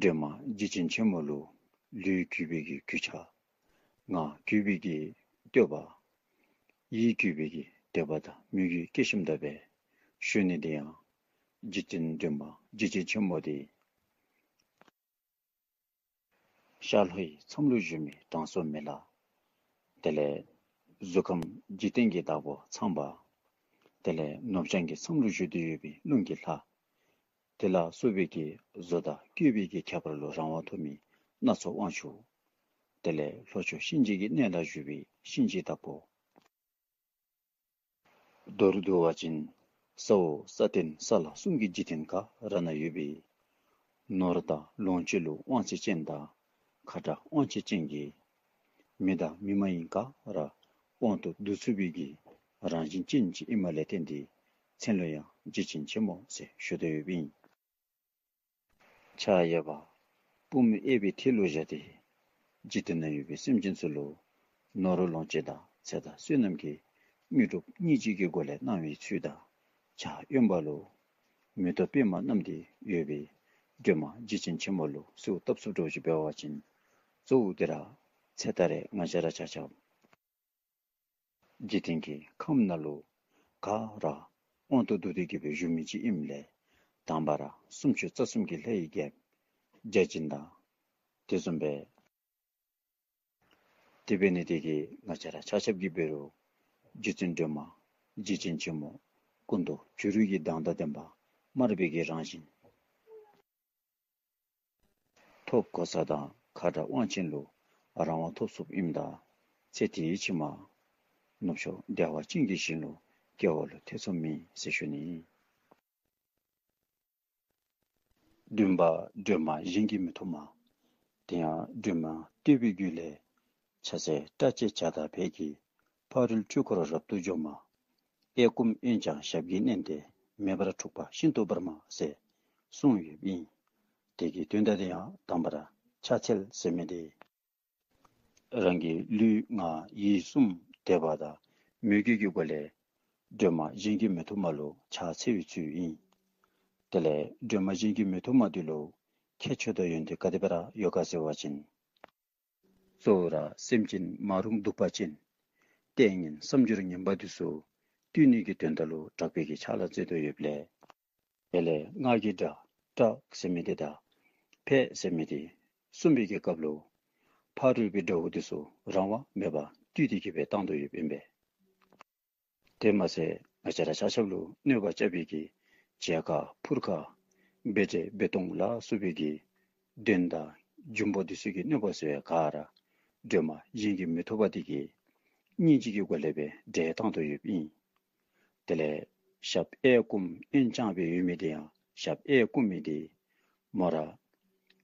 སྒྲོལ་མ་འཇིགས་ཆེན་ཆེན་མོ་ལུ་ ལུས་གུས་པའི་གི་གུས་ཕྱག། ངག་གུས་པའི་གི་བསྟོད་པ། ཡིད་གུས་པའི་གི་དད་པ་དང་མོས་གུས་བསྐྱེད་ཞིནམ་ད་སྦེ་ཞུ་ནི་དེ་ཡང་འཇིག་རྟེན་སྒྲོན་མ་འཇིགས་ཆེན་ཆེན་མོ་དེ། ཤར་ལྷོ་ཡི་མཚམས་ལུ་བཞུགས་མི་དྲང་སྲོང་མི་ལ། དེ་ལས་གཟུགས་ཁམས་འཇིག་རྟེན་གྱི་བདག་པོ་ཚངས་པ། དེ་ལས་ནུབ་བྱང་གི་མཚམས་ལུ་བཞུགས་ཏེ་ཡོད་པའི་རླུང་གི་ལྷ། དེ་ལ་སོགས་པའི་གི་བཟོ་དང་བཀོད་པའི་གི་ཁྱད་པར་ལུ་རང་དབང་ཐོབ་མི་སྣ་ཚོགས་དབང་ཕྱུག། དེ་ལས་ལྷོ་ཕྱོགས་གཤིན་རྗེ་གི་གནས་ལ་བཞུགས་པའི་གཤིན་རྗེའི་བདག་པོ། མདོར་བསྡུ་བ་ཅིན་ས་འོག་ས་སྟེང་ས་བླ་གསུམ་གྱི་འཇིག་རྟེན་ག་ར་ན་ཡོད་པའི་ནོར་དང་ལོངས་སྤྱོད་ལུ་དབང་ཚད་ཅན་དང་ཁ་དྲག་དབང་ཆ་ཅན་གྱི་མི་དང་མི་མ་ཡིན་ག་ར་དབང་དུ་བསྡུ་ཚུགས་པའི་གི་རང་བཞིན་ཅན་ཅིག་ཨིནམ་ལས་བརྟེན་ཏེ་མཚན་ལུ་ཡང་འཇིགས་ཆེན་ཆེན་མོ་ཟེར་ཞུ་དོ་ཡོདཔ་ཨིན། ཕྱག་གཡས་པ་པུས་མོ་གཡས་པའི་མཐིལ་ལུ་བཞག་སྟེ་འཇིག་རྟེན་ན་ཡོད་པའི་སེམས་ཅན་ཚུ་ལུ་ནོར་ལོངས་སྤྱོད་དང་ཚེ་དང་བསོད་ནམས་ཀྱི་དངོས་གྲུབ་སྙིང་རྗེ་གི་སྒོ་ལས་གནང་བའི་ཚུལ་དང་། ཕྱག་གཡོན་པ་ལུ་མེ་ཏོག་པདྨ་བསྣམས་ཏེ་ཡོད་པའི་སྒྲོལ་མ་འཇིགས་ཆེན་ཆེན་མོ་ལུ་གསོལཝ་བཏབ་ཚུགསཔ་འདྲཝ་ཅིག་འབད་བ་ཅིན་གཙོ་བོ་དེ་ར་ཚེ་ད་རེས་ང་བཅས་ར་ཆ་ཁྱབ་འཇིག་རྟེན་གྱི་ཁམས་ནང་ལུ་ག་ར་དབང་དུ་བསྡུ་སྟེ་གི་སྦེ་བཞུགས་མི་ཅིག་ཨིནམ་ལས་དང་པ་ར་སུམ་ཅུ་རྩ་གསུམ་གྱི་ལྷ་ཡི་རྒྱལཔོ་བརྒྱ་བྱིན་དང་དེ་བཟུམ་སྦེ་དེ་འབད་ནི་དེ་གིས་ང་བཅས་ར་ཆ་ཁྱབ་ཀྱིས་འབད་རུང་རྗེ་བཙུན་སྒྲོལ་མ་འཇིགས་ཆེན་ཆེན་མོ་སྐུ་མདོག་བྱུ་རུ་གི་མདངས་དང་ལྡན་པ་དམར་པོའི་གི་རང་བཞིན་ཐོབ་གོ་ས་དང་ཁ་དྲག་དབང་ཆེན་ལུ་རང་དབང་ཐོབ་ཚུགསཔ་ཨིནམ་ད་ཚེ་འདི་ཕྱི་མ་ནུབ་ཕྱོགས་བདེ་བ་ཅན་གྱི་ཞིང་ལུ་སྐྱེ་བ་ལུ་ཐེ་ཚོམ་མེད་ཟེར་ཞུ་ནི། བདུན་པ་སྒྲོལ་མ་གཞན་གྱིས་མི་ཐུབ་མ། དེ་ཡང་སྒྲོལ་མ་བསྟོད་པའི་རྒྱུད་ལས། ཕྱག་འཚལ་སྐྲ་བཅད་བྱ་དང་ཕཊ་ཀྱིས། ཕ་རོལ་འཁྲུལ་འཁོར་རབ་ཏུ་འཇོམས་མ། གཡས་བསྐུམ་གཡོན་བརྐྱང་ཞབས་ཀྱིས་མནན་ཏེ། མེ་འབར་འཁྲུགས་པ་ཤིན་ཏུ་འབར་མ་ཟེར་གསུངས་ཡོདཔ་ཨིན། དེ་གི་དོན་དག་དེ་ཡང་དང་པ་ར་ཕྱག་འཚལ་ཟེར་མི་དེ་རང་གི་ལུས་ངག་ཡིད་གསུམ་དད་པ་དང་མོས་གུས་ཀྱི་སྒོ་ལས་སྒྲོལ་མ་གཞན་གྱིས་མི་ཐུབ་མ་ལུ་ཕྱག་འཚལ་བའི་ཚུལ་ཨིན། དེ་ལས་སྒྲོལ་མ་གཞན་གྱིས་མི་ཐུབ་མ་འདི་ལུ་ཁྱད་ཆོས་དང་ཡོན་ཏན་ག་དེ་སྦེ་ར་ཡོད་ག་ཟེར་བ་ཅིན་གཙོ་བོ་ར་སེམས་ཅན་མ་རུངས་གདུག་པ་ཅན་ལྟས་ངན་བསམ་སྦྱོར་ངན་པ་འདི་ཚུ་བཏུལ་ནི་གི་དོན་དག་ལུ་དྲག་པོའི་གི་ཕྱག་ལཱ་མཛད་དོ་ཡོདཔ་ལས། དེ་ལས་སྔགས་ཀྱི་སྒྲ་ཊཱིཀྵ་ཟེར་མི་དེ་དང་ཕཊ་ཟེར་མི་དེ་གསུངས་པའི་གི་སྐབས་ལུ་ཕ་རོལ་པོའི་དགྲ་བོ་འདི་ཚུ་རང་དབང་མེད་པར་བཏུལ་ཏེ་གི་སྦེ་བཏང་དོ་ཡོདཔ་ཨིན་པས། དེ་མ་ཚད་ང་བཅས་ར་ཆ་ཁྱབ་ལུ་གནོད་པ་རྐྱབ་པའི་གི་བྱད་ཁ་ཕུར་ཁ་བེ་ཏྲེ་བེ་ཏོང་ལ་སོགས་པའི་གི་གདོན་དང་འབྱུང་པོ་འདི་ཚུ་གི་གནོད་པ་སེལ་བའི་ག་ར་སྒྲོལ་མ་གཞན་གྱིས་མི་ཐུབ་པ་དེ་གིས་སྙིང་རྗེ་གི་སྒོ་ལས་སྦེ་བསྒྲལ་བཏང་དོ་ཡོདཔ་ཨིན། དེ་ལས་ཞབས་གཡས་བསྐུམ་གཡོན་བརྐྱང་སྦེ་ཡོད་མི་དེ་ཡང་ཞབས་གཡས་བསྐུམ་མི་དེ་མོ་ར་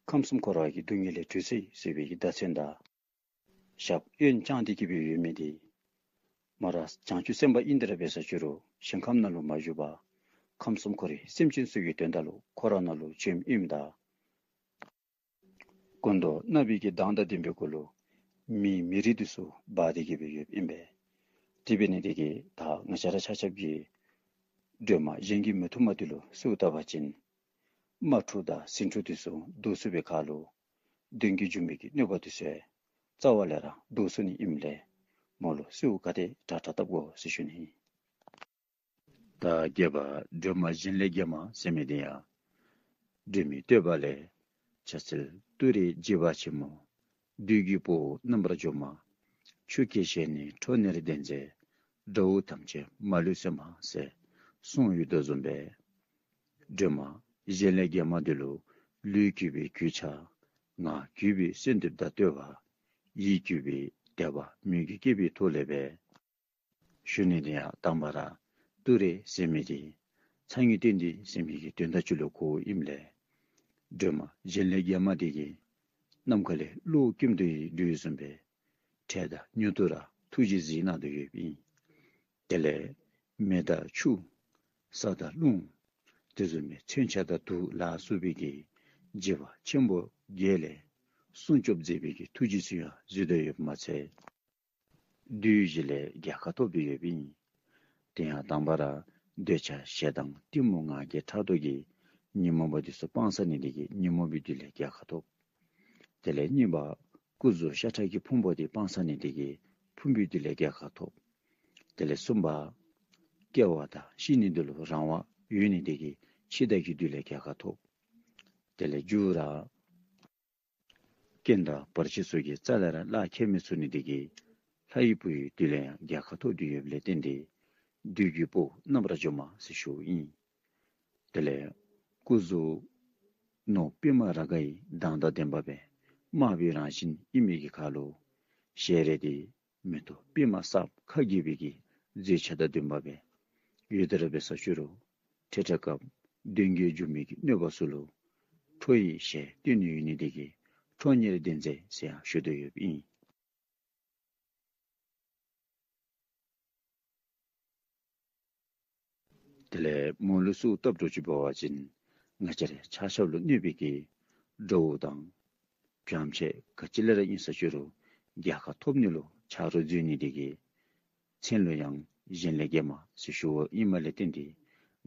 ཁམས་གསུམ་འཁོར་བ་གི་སྡུག་བསྔལ་ལས་གྲོལ་སོ་ཡི་ཟེར་བའི་གི་བརྡ་མཚོན་དང་། ཞབས་གཡོན་བརྐྱང་སྟེ་གི་སྦེ་ཡོད་མི་དེ་མོ་ར་བྱང་ཆུབ་སེམས་དཔའ་ཨིན་ཏེ་ར་འབད་ས་ཅི་རུང་ཞིང་ཁམས་ནང་ལུ་མ་བཞུགས་པར་ཁམས་གསུམ་འཁོར་བའི་སེམས་ཅན་ཚུ་གི་དོན་དག་ལུ་འཁོར་བ་ནང་ལུ་བྱོནམ་ཨིནམ་ད། སྐུ་མདོག་གནག་པོའི་གི་མདངས་དང་ལྡན་པའི་གུ་ལུ་མེ་མེ་རི་འདི་ཚུ་འབར་ཏེ་གི་སྦེ་ཡོདཔ་ཨིན་པས། དེ་འབད་ནི་དེ་གིས་ད་ང་བཅས་ར་ཆ་ཁྱབ་ཀྱིས་སྒྲོལ་མ་གཞན་གྱིས་མི་ཐུབ་མ་འདི་ལུ་གསོལཝ་བཏབ་པ་ཅིན་དམག་འཁྲུག་དང་ཟིང་འཁྲུག་འདི་ཚུ་བཟློག་ཚུགས་པའི་ཁར་ལུ་གདོན་གྱི་འབྱུང་བའི་གི་གནོད་པ་འདི་ཚུ་རྩ་བ་ལས་ར་བཟློག་ཚུགས་ནི་ཨིནམ་ལས་མོ་ལུ་གསོལཝ་ག་དེ་དྲག་དྲག་བཏབ་དགོ་ཟེར་ཞུ་ནི། ད་བརྒྱད་པ་སྒྲོལ་མ་གཞན་ལས་རྒྱལ་མ་ཟེར་མི་དེ་ཡང་སྒྲོལ་མའི་བསྟོད་པ་ལས། ཕྱག་འཚལ་ཏུ་རེ་རྗེ་འབངས་ཆེན་མོ། བདུད་ཀྱི་དཔའ་བོ་རྣམ་པར་འཇོམས་མ། ཆུ་སྐྱེས་ཞལ་ནི་ཁྲོ་གཉེར་ལྡན་མཛད། དགྲ་བོ་ཐམས་ཅད་མ་ལུས་གསོད་མ་ཟེར་གསུངས་ཡོད་དོ་བཟུམ་སྦེ། སྒྲོལ་མ་གཞན་ལས་རྒྱལ་མ་འདི་ལུ་ལུས་གུས་པའི་གུས་ཕྱག། ངག་གུས་པའི་གསོལ་འདེབས་དང་བསྟོད་པ། ཡིད་གུས་པའི་དད་པ་མོས་གུས་བསྐྱེད་པའི་ཐོག་ལས་སྦེ་ཞུ་ནི་དེ་ཡང་དང་པ་ར་ཏུ་རེ་ཟེར་མི་དེ་ཚ་ངུ་སྟོན་ཏེ་ཟེར་མི་གི་དོན་དག་ཅིག་ལུ་གོཝ་ཨིནམ་ལས། སྒྲོལ་མ་གཞན་ལས་རྒྱལ་མ་དེ་གིས་ནམ་མཁའ་ལས་གློག་སྐྱེམས་དོ་ཡོདཔ་བཟུམ་སྦེ་འཕྲལ་དང་མྱུར་དུ་ར་ཐུགས་རྗེས་གཟིགས་གནང་དོ་ཡོདཔ་ཨིན། དེ་ལས་མེ་དང་ཆུ་ས་དང་རླུང་དེ་བཟུམ་མའི་མཚོན་ཆ་དང་དུག་ལ་སོགས་པའི་གི་བྱེ་བ་ཆེན་པོ་བརྒྱད་ལས་སྲུང་སྐྱོབ་མཛད་པའི་གི་ཐུགས་རྗེ་ཚུ་ཡང་གཟིགས་དོ་ཡོདཔ་མ་ཚད། བདུད་བཞི་ལས་རྒྱལ་ཁ་ཐོབ་སྦེ་ཡོདཔ་ཨིན། དེ་ཡང་དང་པ་ར་འདོད་ཆགས་ཞེ་སྡང་གཏི་མུག་ང་རྒྱལ་ཕྲག་དོག་གི་ཉོན་མོངས་པ་འདི་ཚུ་སྤང་ཚར་ནི་དེ་གིས་ཉོན་མོངས་པའི་བདུད་ལས་རྒྱལ་ཁ་ཐོབ། དེ་ལས་གཉིས་པ་སྐུ་གཟུགས་ཤ་ཁྲག་གི་ཕུང་པོ་དེ་སྤང་ཚར་ནི་དེ་གིས་ཕུང་པོའི་དུས་ལས་རྒྱལ་ཁ་ཐོབ། དེ་ལས་གསུམ་པ་སྐྱེ་བ་དང་ཤི་ནི་དེ་ལུ་རང་དབང་ཡོད་ནི་དེ་གིས་འཆི་བདག་གི་དུས་ལས་རྒྱལ་ཁ་ཐོབ། དེ་ལས་མཇུག་ར་རྐྱེན་དང་བར་ཆད་སོགས་ཀྱིས་རྩ་ལས་ར་གླགས་ཁེལ་མི་ཚུགས་ནི་དེ་གིས་ལྷ་ཡི་བུ་ཡི་དུས་ལས་ཡང་རྒྱལ་ཁ་ཐོབ་སྟེ་ཡོདཔ་ལས་བརྟེན་ཏེ་བདུད་ཀྱི་བུ་རྣམ་པར་འཇོམས་མ་ཟེར་ཞུཝ་ཨིན། དེ་ལས་སྐུ་གཟུགས་ནོར་པདྨ་རཱ་གའི་མདངས་དང་ལྡན་པ་སྦེ་དམར་པོའི་རང་བཞིན་ཨིན་མི་གི་ཁར་ལུ་ཞལ་རས་དེ་མེ་ཏོག་པདྨ་སྲབ་ཁ་གྱེས་པའི་གི་མཛེས་ཆ་དང་ལྡན་པ་སྦེ་ཡོད་དེ་ར་འབད་ས་ཅི་རུང་ཐེངས་ཐེངས་སྐབས་གདོན་བགེགས་འཇོམས་མི་གི་གནོད་པ་ཚུ་ལུ་ཁྲོ་ཡི་ཞལ་སྟོན་ནི་ཡོད་ནི་དེ་གིས་ཁྲོ་གཉེར་ལྡན་མཛད་ཟེར་ཡང་ཞུ་དོ་ཡོདཔ་ཨིན། དེ་ལས་མོ་ལུ་གསོལཝ་བཏབ་འགྱོ་ཅི་འབད་བ་ཅིན་ང་བཅས་ར་ཆ་ཁྱབ་ལུ་གནོད་པའི་གི་དགྲ་བོ་དང་བྱམས་ཆེ་ག་ཅི་ལས་ར་ཨིན་ས་ཅི་རུང་རྒྱལ་ཁ་ཐོབ་ནི་ལུ་ཆ་རོགས་མཛད་ནི་དེ་གིས་མཚན་ལུ་ཡང་གཞན་ལས་རྒྱལ་མ་ཟེར་ཞུཝ་ཨིནམ་ལས་བརྟེན་ཏེ་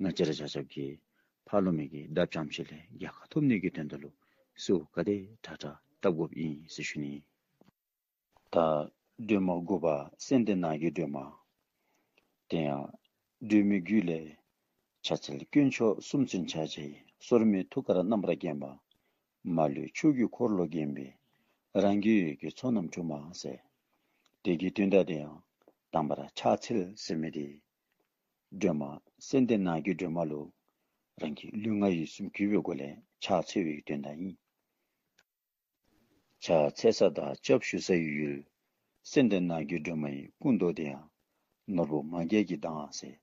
ང་བཅས་ར་ཆ་ཁྱབ་ཀྱིས་ཕ་ལོ་མི་གི་དགྲ་བྱམས་ཆེ་ལས་རྒྱལ་ཁ་ཐོབ་ནི་གི་དོན་དག་ལུ་གསོལཝ་ག་དེ་དྲག་དྲག་བཏབ་དགོཔ་ཨིན་ཟེར་ཞུ་ནི། ད་སྒྲོལ་མ་དགུ་པ་ཙན་དན་ནགས་ཀྱི་སྒྲོལ་མ། དེ་ཡང་སྒྲོལ་མའི་རྒྱུད་ལས་ཕྱག་འཚལ་དཀོན་མཆོག་གསུམ་མཚོན་ཕྱག་རྒྱའི་སོར་མོས་ཐུགས་ཀར་རྣམ་པར་བརྒྱན་པ། མ་ལུས་ཆོས་ཀྱི་འཁོར་ལོ་བརྒྱན་པའི་རང་གི་འོད་ཀྱི་ཚོགས་རྣམས་འཁྲུགས་མ་ཟེར། དེ་གི་དོན་དག་དེ་ཡང་དང་པ་ར་ཕྱག་འཚལ་ཟེར་མི་དེ་སྒྲོལ་མ་ཙན་དན་ནགས་ཀྱི་སྒྲོལ་མ་ལུ་རང་གི་ལུས་ངག་ཡིད་གསུམ་གུས་པའི་སྒོ་ལས་ཕྱག་འཚལ་བའི་དོན་དག་ཨིན། ཕྱག་འཚལ་ས་དང་སྐྱབས་ཞུ་སའི་ཡུལ་ཙན་དན་ནགས་ཀྱི་སྒྲོལ་མ་ཡི་སྐུ་མདོག་དེ་ཡང་ནོར་བུ་མ་རྒྱས་ཀྱི་མདངས་ཟེར་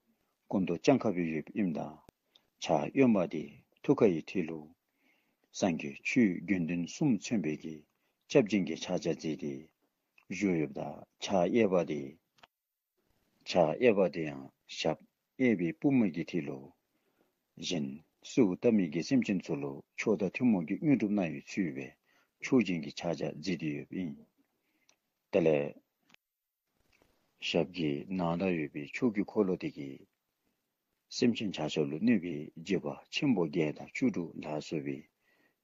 སྐུ་མདོག་ལྗང་ཁ་སྦེ་ཡོདཔ་ཨིནམ་ད་ཕྱག་གཡོན་པ་དེ་ཐུགས་ཀ་ཡི་ཐད་ལུ་སངས་རྒྱས་ཆོས་དགེ་འདུན་གསུམ་མཚོན་པའི་གི་སྐྱབས་སྦྱིན་གྱི་ཕྱག་རྒྱ་མཛད་དེ་བཞུགས་ཡོདཔ་ད་ཕྱག་གཡས་པ་དེ་ཕྱག་གཡས་པ་དེ་ཡང་ཞབས་གཡས་པའི་པུས་མོ་གི་ཐད་ལུ་གཞན་གསོལཝ་བཏབ་མི་གི་སེམས་ཅན་ཚུ་ལུ་མཆོག་དང་ཐུན་མོང་གི་དངོས་གྲུབ་གནང་བའི་ཚུལ་སྦེ་མཆོག་སྦྱིན་གྱི་ཕྱག་རྒྱ་མཛད་དེ་ཡོདཔ་ཨིན། དེ་ལས་ཞབས་ཀྱི་ནང་ན་ཡོད་པའི་ཆོས་ཀྱི་འཁོར་ལོ་དེ་གིས་སེམས་ཅན་ཆ་ཁྱབ་ལུ་གནོད་པའི་འཇིགས་པ་ཆེན་པོ་བརྒྱད་དང་བཅུ་དྲུག་ལ་སོགས་པའི་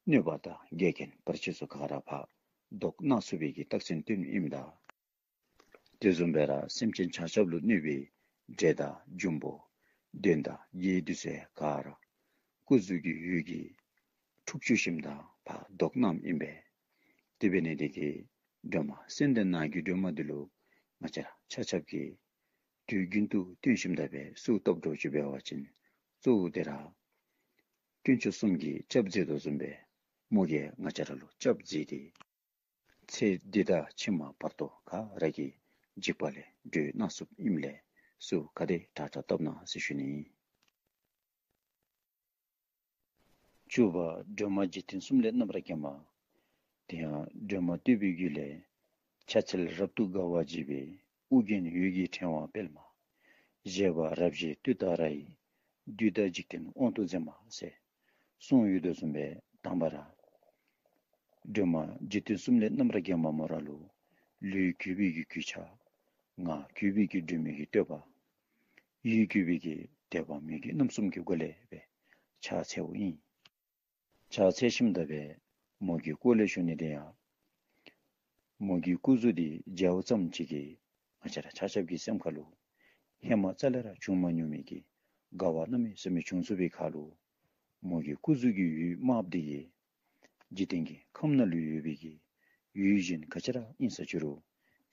གནོད་པ་དང་འགལ་རྐྱེན་བར་ཆད་ཚུ་ག་ར་ཕར་བཟློག་གནང་ཚུགས་པའི་གི་རྟགས་མཚན་སྟོནམ་ཨིནམ་ད། དེ་བཟུམ་སྦེ་ར་སེམས་ཅན་ཆ་ཁྱབ་ལུ་གནོད་པའི་འདྲེ་དང་འབྱུང་པོ་གདོན་དང་བགེགས་དེ་ཚུ་ག་ར་སྐུ་གཟུགས་ཀྱི་འོད་ཀྱིས་འཁྲུགས་བཅུག་ཞིནམ་ད་ཕར་བཟློག་གནངམ་ཨིན་པས། དེ་འབད་ནི་དེ་གིས་སྒྲོལ་མ་ཙན་དན་ནགས་ཀྱི་སྒྲོལ་མ་འདི་ལུ་ང་བཅས་ར་ཆ་ཁྱབ་ཀྱིས་དུས་རྒྱུན་དུ་བསྟུན་ཞིནམ་ད་སྦེ་གསོལཝ་བཏབ་འགྱོ་ཅི་འབད་བ་ཅིན་གཙོ་བོ་དེ་ར་དཀོན་མཆོག་གསུམ་གྱིས་སྐྱབས་མཛད་དོ་བཟུམ་སྦེ་མོ་གིས་ང་བཅས་ར་ལུ་སྐྱབས་མཛད་དེ་ཚེ་འདི་དང་ཕྱི་མ་བར་དོ་ག་ར་གི་འཇིགས་པ་ལས་སྒྲོལ་གནང་ཚུགསཔ་ཨིནམ་ལས་གསོལཝ་ག་དེ་དྲག་དྲག་བཏབ་གནང་ཟེར་ཞུ་ནི། བཅུ་པ་སྒྲོལ་མ་འཇིག་རྟེན་གསུམ་ལས་རྣམ་པར་རྒྱལ་མ། དེ་ཡང་སྒྲོལ་མ་བསྟོད་པའི་རྒྱུད་ལས་ཕྱག་འཚལ་རབ་ཏུ་དགའ་བ་བརྗིད་པའི་ཨོ་རྒྱན་འོད་ཀྱི་ཕྲེང་བ་སྤེལ་མ། བཞད་པ་རབ་བཞད་ཏུཏྟཱ་ར་ཡིས། བདུད་དང་འཇིག་རྟེན་དབང་དུ་མཛད་མ་ཟེར་གསུངས་ཡོད་དོ་བཟུམ་སྦེ་དང་པ་ར་སྒྲོལ་མ་འཇིག་རྟེན་གསུམ་ལས་རྣམ་པར་རྒྱལ་མ་མོ་ར་ལུ་ལུས་གུས་པའི་གི་གུས་ཕྱག། ངག་གུས་པའི་གི་སྒྲོལ་མའི་གི་བསྟོད་པ། ཡིད་གུས་པའི་གི་དད་པ་མོས་གུས་རྣམ་གསུམ་གྱི་སྒོ་ལས་སྦེ་ཕྱག་འཚལཝ་ཨིན། ཕྱག་འཚལ་ཞིནམ་ད་སྦེ་མོ་གི་སྐོར་ལས་ཞུ་ནི་དེ་ཡང་མོ་གི་སྐུ་གཟུགས་འདི་མཇལཝ་ཙམ་ཅིག་གིས་ང་བཅས་ར་ཆ་ཁྱབ་ཀྱི་སེམས་ཁ་ལུ་ཧེ་མ་རྩ་ལས་ར་བྱུང་མ་མྱོང་མི་གི་དགའ་བ་གནམ་མེད་ས་མེད་བྱུང་ཚུགས་པའི་ཁར་ལུ་མོ་གི་སྐུ་གཟུགས་ཀྱི་འོད་དམརཔོ་དེ་གིས་འཇིག་རྟེན་གྱི་ཁམས་ནང་ལུ་ཡོད་པའི་གི་འོད་གཞན་ག་ཅི་ར་ཨིན་ས་ཅི་རུང་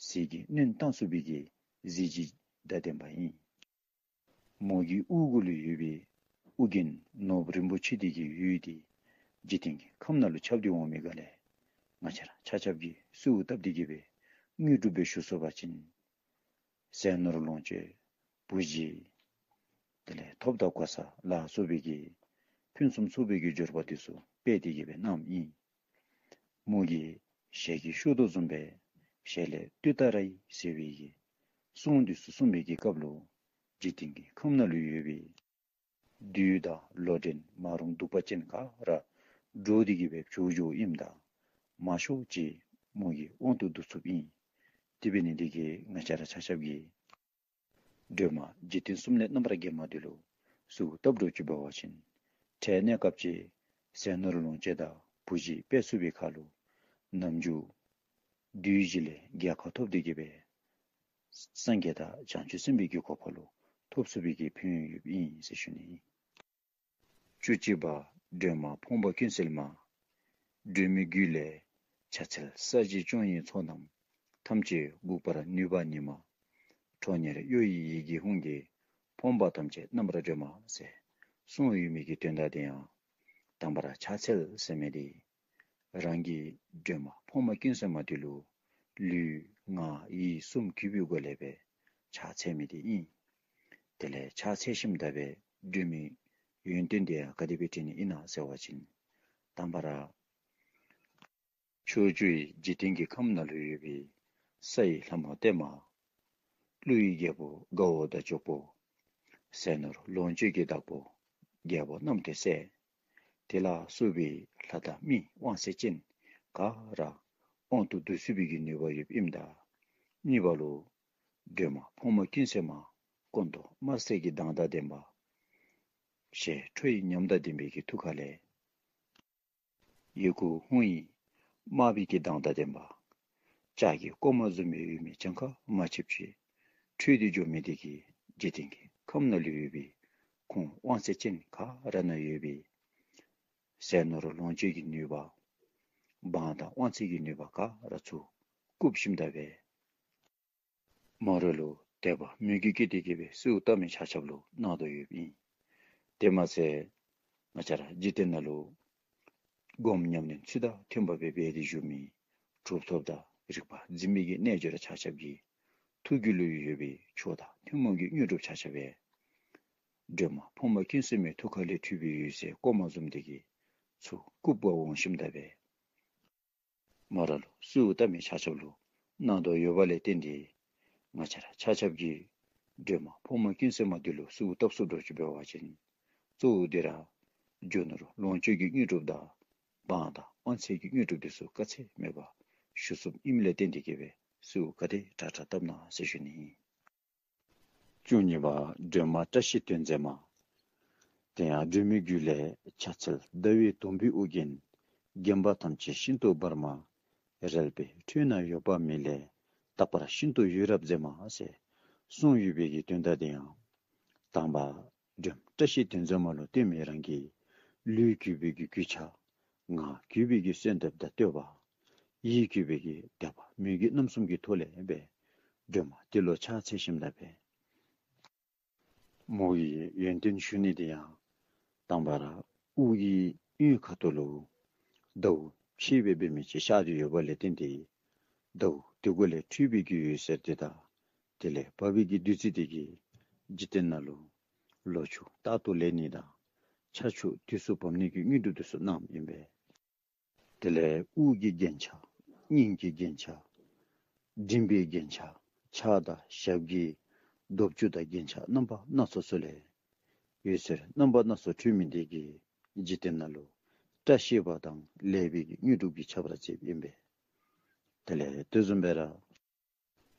ཟིལ་གྱིས་གནོན་བཏང་ཚུགས་པའི་གི་གཟི་བརྗིད་དང་ལྡན་པ་ཨིན། མོ་གི་དབུ་གུ་ལུ་ཡོད་པའི་ཨོ་རྒྱན་ནོར་བུ་རིན་པོ་ཆེ་དེ་གི་འོད་དེ་འཇིག་རྟེན་གྱི་ཁམས་ནང་ལུ་ཁྱབ་སྟེ་འོང་མི་ག་ལས་ང་བཅས་ར་ཆ་ཁྱབ་ཀྱིས་གསོལཝ་བཏབ་སྟེ་གི་སྦེ་དངོས་གྲུབ་སྦེ་ཞུ་ཚུགས་པ་ཅིན་ཟས་ནོར་ལོངས་སྤྱོད་བུ་གཞི་དེ་ལས་ཐོབ་དང་གོ་ས་ལ་སོགས་པའི་གི་ཕུན་སུམ་ཚོགས་པའི་གི་འབྱོར་པ་དེ་ཚུ་སྤེལ་ཏེ་གི་སྦེ་གནངམ་ཨིན། མོ་གི་ཞལ་གྱིས་ཞུ་དོ་བཟུམ་སྦེ་ཞལ་ལས་ཏུཏྟཱ་ར་ཡིས་ཟེར་བའི་གི་གསུང་དེ་ཚུ་གསུངས་པའི་གི་སྐབས་ལུ་འཇིག་རྟེན་གྱི་ཁམས་ནང་ལུ་ཡོད་པའི་བདུད་དང་ལོག་འདྲེན་མ་རུངས་གདུག་པ་ཅན་ག་ར་འདྲོག་སྟེ་གི་སྦེ་བྱོག་འགྱོཝ་ཨིནམ་ད་མང་ཤོས་ཅིག་མོ་གི་དབང་དུ་བསྡུ་ཚུགསཔ་ཨིན། དེ་འབད་ནི་དེ་གིས་ང་བཅས་ར་ཆ་ཁྱབ་ཀྱིས་སྒྲོལ་མ་འཇིག་རྟེན་གསུམ་ལས་རྣམ་པར་རྒྱལ་མ་དེ་ལུ་གསོལཝ་བཏབ་འགྱོ་ཅི་འབད་བ་ཅིན་ཁྲེ་གནས་སྐབས་ཅིག་ཟས་ནོར་ལོངས་སྤྱོད་དང་བུ་གཞི་སྤེལ་ཚུགས་པའི་ཁར་ལུ་ ནམ་རྒྱུན་བདུད་བཞི་ལས་རྒྱལ་ཁ་ཐོབ་སྟེ་གི་སྦེ་སངས་རྒྱས་དང་བྱང་ཆུབ་སེམས་དཔའི་གི་གོ་འཕང་ལུ་ཐོབ་ཚུགས་པའི་གི་ཕན་ཡོན་ཡོདཔ་ཨིན་ཟེར་ཞུ་ནི། བཅུ་གཅིག་པ། སྒྲོལ་མ་ཕོངས་པ་ཀུན་སེལ་མ། སྒྲོལ་མའི་རྒྱུད་ལས་ཕྱག་འཚལ་ས་གཞི་སྐྱོང་བའི་ཚོགས་རྣམས། ཐམས་ཅད་འགུགས་པར་ནུས་པ་ཉིད་མ། ཁྲོ་གཉེར་གཡོ་བའི་ཡི་གེ་ཧཱུྃ་གིས། ཕོངས་པ་ཐམས་ཅད་རྣམ་པར་སྒྲོལ་མ་ཟེར་གསུངས་ཡོད་མི་གི་དོན་དག་དེ་ཡང་། དང་པ་ར་ཕྱག་འཚལ་ཟེར་མི་དེ་རང་གིས་སྒྲོལ་མ་ཕོངས་པ་ཀུན་སེལ་མ་དེ་ལུ་ལུས་ངག་ཡིད་གསུམ་གུས་པའི་སྒོ་ལས་སྦེ་ཕྱག་འཚལ་མི་དེ་ཨིན། དེ་ལས་ཕྱག་འཚལ་ཞིནམ་ད་སྦེ་སྒྲོལ་མའི་ཡོན་ཏན་དེ་ཡང་ག་དེ་སྦེ་དྲན་ནི་ཨིན་ན་ཟེར་བ་ཅིན། དང་པ་ར་ཕྱོགས་བཅུའི་འཇིག་རྟེན་གྱི་ཁམས་ནང་ལུ་ཡོད་པའི་ས་ཡི་ལྷ་མོ་བརྟན་མ། ཀླུའི་རྒྱལ་པོ་དགའ་བོ་དང་འཇོག་པོ། ཟས་ནོར་ལོངས་སྤྱོད་ཀྱི་བདག་པོ་རྒྱལ་པོ་རྣམ་ཐོས་སྲས། དེ་ལ་སོགས་པའི་ལྷ་དང་མི་དབང་ཚད་ཅན་ག་ར་དབང་དུ་བསྡུ་ཚུགས་པའི་གི་ནུས་པ་ཡོདཔ་ཨིནམ་ད། གཉིས་པ་ལུ་སྒྲོལ་མ་ཕོངས་པ་ཀུན་སེལ་མ། ཀུན་ཏུ་དམར་སེར་གྱི་མདངས་དང་ལྡན་པ། ཞལ་ཁྲོ་ཡི་ཉམས་དང་ལྡན་པའི་གི་ཐུགས་ཀ་ལས། ཡི་གུ་ཧཱུྃ་ཡི་དམར་པོའི་གི་མདངས་དང་ལྡན་པ། ལྕགས་ཀྱི་ཀོ་མ་བཟུམ་སྦེ་ཡོད་མི་གྱངས་ཁ་མ་ཆོདཔ་ཅིག་འཕྲོས་ཏེ་འགྱོ་མི་དེ་གིས་འཇིག་རྟེན་གྱི་ཁམས་ནང་ལུ་ཡོད་པའི་ཁོང་དབང་ཚད་ཅན་ག་ར་ནང་ཡོད་པའི་ཟས་ནོར་ལོངས་སྤྱོད་ཀྱི་ནུས་པ། འབངས་དང་དབང་ཚད་ཀྱི་ནུས་པ་ག་ར་ཚུར་བཀུག་ཞིནམ་ད་སྦེ། མོ་ར་ལུ་དད་པ་མོས་གུས་བསྐྱེད་དེ་གི་སྦེ་གསོལཝ་བཏབ་མི་ཆ་ཁྱབ་ལུ་གནང་དོ་ཡོདཔ་ཨིན། དེ་མ་ཚད་ང་བཅས་ར་འཇིག་རྟེན་ནང་ལུ་སྒོམ་ཉམས་ལེན་ཚུལ་དང་མཐུན་པ་སྦེ་འབད་དེ་བཞུགས་མི་གྲུབ་ཐོབ་དང་རིག་པ་འཛིན་མི་གི་རྣལ་འབྱོར་ཆ་ཁྱབ་ཀྱི་ཐུགས་རྒྱུད་ལུ་ཡོད་པའི་མཆོག་དང་ཐུན་མོང་གི་དངོས་གྲུབ་ཆ་ཁྱབ་སྦེ། སྒྲོལ་མ་ཕོངས་པ་ཀུན་སེལ་མའི་ཐུགས་ཀ་ལས་འཕྲོས་པའི་འོད་ཟེར་ཀོ་མ་བཟུམ་དེ་གིས་ཚུར་བཀུག་པར་འོང་ཞིནམ་ད་སྦེ། མོ་ར་ལུ་གསོལཝ་བཏབ་མི་ཆ་ཁྱབ་ལུ་གནང་དོ་ཡོདཔ་ལས་བརྟེན་ཏེ། ང་བཅས་ར་ཆ་ཁྱབ་ཀྱིས་སྒྲོལ་མ་ཕོངས་པ་ཀུན་སེལ་མ་དེ་ལུ་གསོལཝ་བཏབ་ཚུགསཔ་འདྲཝ་ཅིག་འབད་བ་ཅིན། གཙོ་བོ་དེ་ར་རྒྱུ་ནོར་ལོངས་སྤྱོད་ཀྱི་དངོས་གྲུབ་དང་འབངས་དང་དབང་ཚད་ཀྱི་དངོས་གྲུབ་དེ་ཚུ་དཀའ་ཚེགས་མེད་པར་ཞུ་ཚུགསཔ་ཨིནམ་ལས་བརྟེན་ཏེ་གི་སྦེ་གསོལཝ་ག་དེ་དྲག་དྲག་བཏབ་གནང་ཟེར་ཞུ་ནི་ཨིན། བཅུ་གཉིས་པ། སྒྲོལ་མ་བཀྲ་ཤིས་དོན་མཛད་མ། དེ་ཡང་སྒྲོལ་མའི་རྒྱུད་ལས་ཕྱག་འཚལ་ཟླ་བའི་དུམ་བུས་དབུ་བརྒྱན། བརྒྱན་པ་ཐམས་ཅད་ཤིན་ཏུ་འབར་མ། རལ་པའི་ཁྲོད་ན་ཡོད་པ་མེད་ལས། རྟག་པར་ཤིན་ཏུ་ཡོད་རབ་མཛད་མ་ཟེར་གསུངས་ཡོད་པའི་གི་དོན་དག་དེ་ཡང་། དང་པ་སྒྲོལ་མ་བཀྲ་ཤིས་དོན་མཛད་མ་ལུ་བརྟེན་མི་རང་གི་ལུས་གུས་པའི་གི་གུས་ཕྱག། ངག་གུས་པའི་གི་གསོལ་འདེབས་དང་བསྟོད་པ། ཡིད་གུས་པའི་གི་དད་པ་མོས་གུས་རྣམ་གསུམ་གྱི་ཐོག་ལས་སྦེ་སྒྲོལ་མ་དེ་ལུ་ཕྱག་འཚལ་ཞིནམ་ལས་སྦེ། མོ་གི་ཡོན་ཏན་ཞུ་ནི་དེ་ཡང་། དང་པ་ར་དབུ་གི་གཡོན་ཁ་ཐུག་ལུ་ཟླཝ་ཕྱེད་སྦེ་འབད་མི་ཅིག་ཤར་ཏེ་ཡོདཔ་ལས་བརྟེན་ཏེ། ཟླཝ་དེ་གུ་ལས་འཕྲོས་པའི་གི་འོད་ཟེར་དེ་དང་དེ་ལས་བབས་པའི་གི་བདུད་རྩི་དེ་གིས་འཇིག་རྟེན་ནང་ལུ་ལོ་ཕྱུགས་རྟག་ཏུ་ལེགས་ནི་དང་ཆར་ཆུ་དུས་སུ་བབས་ནི་གི་དངོས་གྲུབ་དེ་ཚུ་གནངམ་ཨིན་པས། དེ་ལས་དབུ་གི་རྒྱན་ཆ། སྙིང་གི་རྒྱན་ཆ། མགྲིན་པའི་རྒྱན་ཆ། ཕྱག་དང་ཞབས་ཀྱི་རྡོབ་ཅུ་དང་རྒྱན་ཆ་རྣམ་པ་སྣ་ཚོགས་ཚུ་ལས་འོད་ཟེར་རྣམ་པ་སྣ་ཚོགས་འཕྲོས་མི་དེ་གིས་འཇིག་རྟེན་ནང་ལུ་བཀྲ་ཤིས་པ་དང་ལེགས་པའི་གི་དངོས་གྲུབ་ཀྱི་ཁྱབ་པ་མཛདཔ་ཨིན་པས། དེ་ལས་དེ་བཟུམ་སྦེ་ར་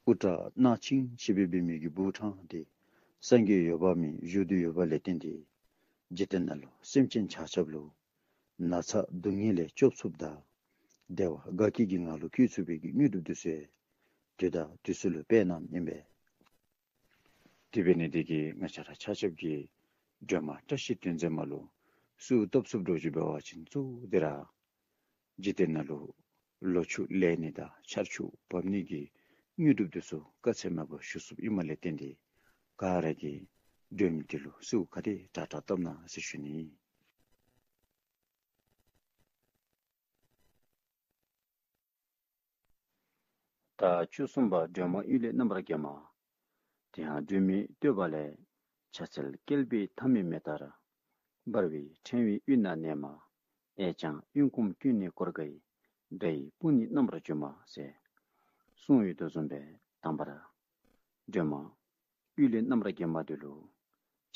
དབུ་སྐྲ་གནག་ཆེང་ཆེ་སྦེ་འབད་མི་གི་བུ་ཕྲུག་དེ་སངས་རྒྱས་འོད་དཔག་མེད་བཞུགས་ཏེ་ཡོདཔ་ལས་བརྟེན་ཏེ་འཇིག་རྟེན་ནང་ལུ་སེམས་ཅན་ཆ་ཁྱབ་ལུ་ན་ཚ་སྡུག་བསྔལ་ལས་སྐྱོབ་ཚུགསཔ་དང་བདེ་བ་དགའ་སྐྱིད་ཀྱི་ངང་ལུ་བཀོད་ཚུགས་པའི་གི་དངོས་གྲུབ་དེ་ཚུ་དུས་དང་དུས་སུ་ལུ་སྤེལ་གནངམ་ཨིན་པས། དེ་འབད་ནི་དེ་གིས་ང་བཅས་ར་ཆ་ཁྱབ་ཀྱིས་སྒྲོལ་མ་བཀྲ་ཤིས་དོན་མཛད་མ་ལུ་གསོལཝ་བཏབ་ཚུགསཔ་འདྲཝ་ཅིག་འབད་བ་ཅིན་གཙོ་བོ་དེ་ར་འཇིག་རྟེན་ནང་ལུ་ལོ་ཕྱུགས་ལེགས་ནི་དང་ཆར་ཆུ་བབས་ནི་གི་དངོས་གྲུབ་དེ་ཚུ་དཀའ་ཚེགས་མེད་པར་ཞུ་ཚུགསཔ་ཨིནམ་ལས་བརྟེན་ཏེ་ག་ར་གིས་སྒྲོལ་མ་དེ་ལུ་གསོལཝ་ག་དེ་དྲག་དྲག་བཏབ་གནང་ཟེར་ཞུ་ནི། ད་བཅུ་གསུམ་པ་སྒྲོལ་མ་གཡུལ་ལས་རྣམ་པར་བརྒྱན་མ། དེ་ཡང་སྒྲོལ་མའི་བསྟོད་པ་ལས། ཕྱག་འཚལ་བསྐལ་པའི་མཐའ་མེད་མེ་ལྟར། འབར་བའི་ཕྲེང་བའི་དབུས་ན་གནས་མ། གཡས་བརྐྱང་གཡོན་བསྐུམ་ཀུན་ནས་བསྐོར་དགའི། དགྲ་ཡི་དཔུང་ནི་རྣམ་པར་འཇོམས་མ་ཟེར་གསུངས་ཡོད་དོ་བཟུམ་སྦེ་དང་པ་ར་སྒྲོལ་མ་གཡུལ་ལས་རྣམ་པར་བརྒྱན་མ་དེ་ལུ་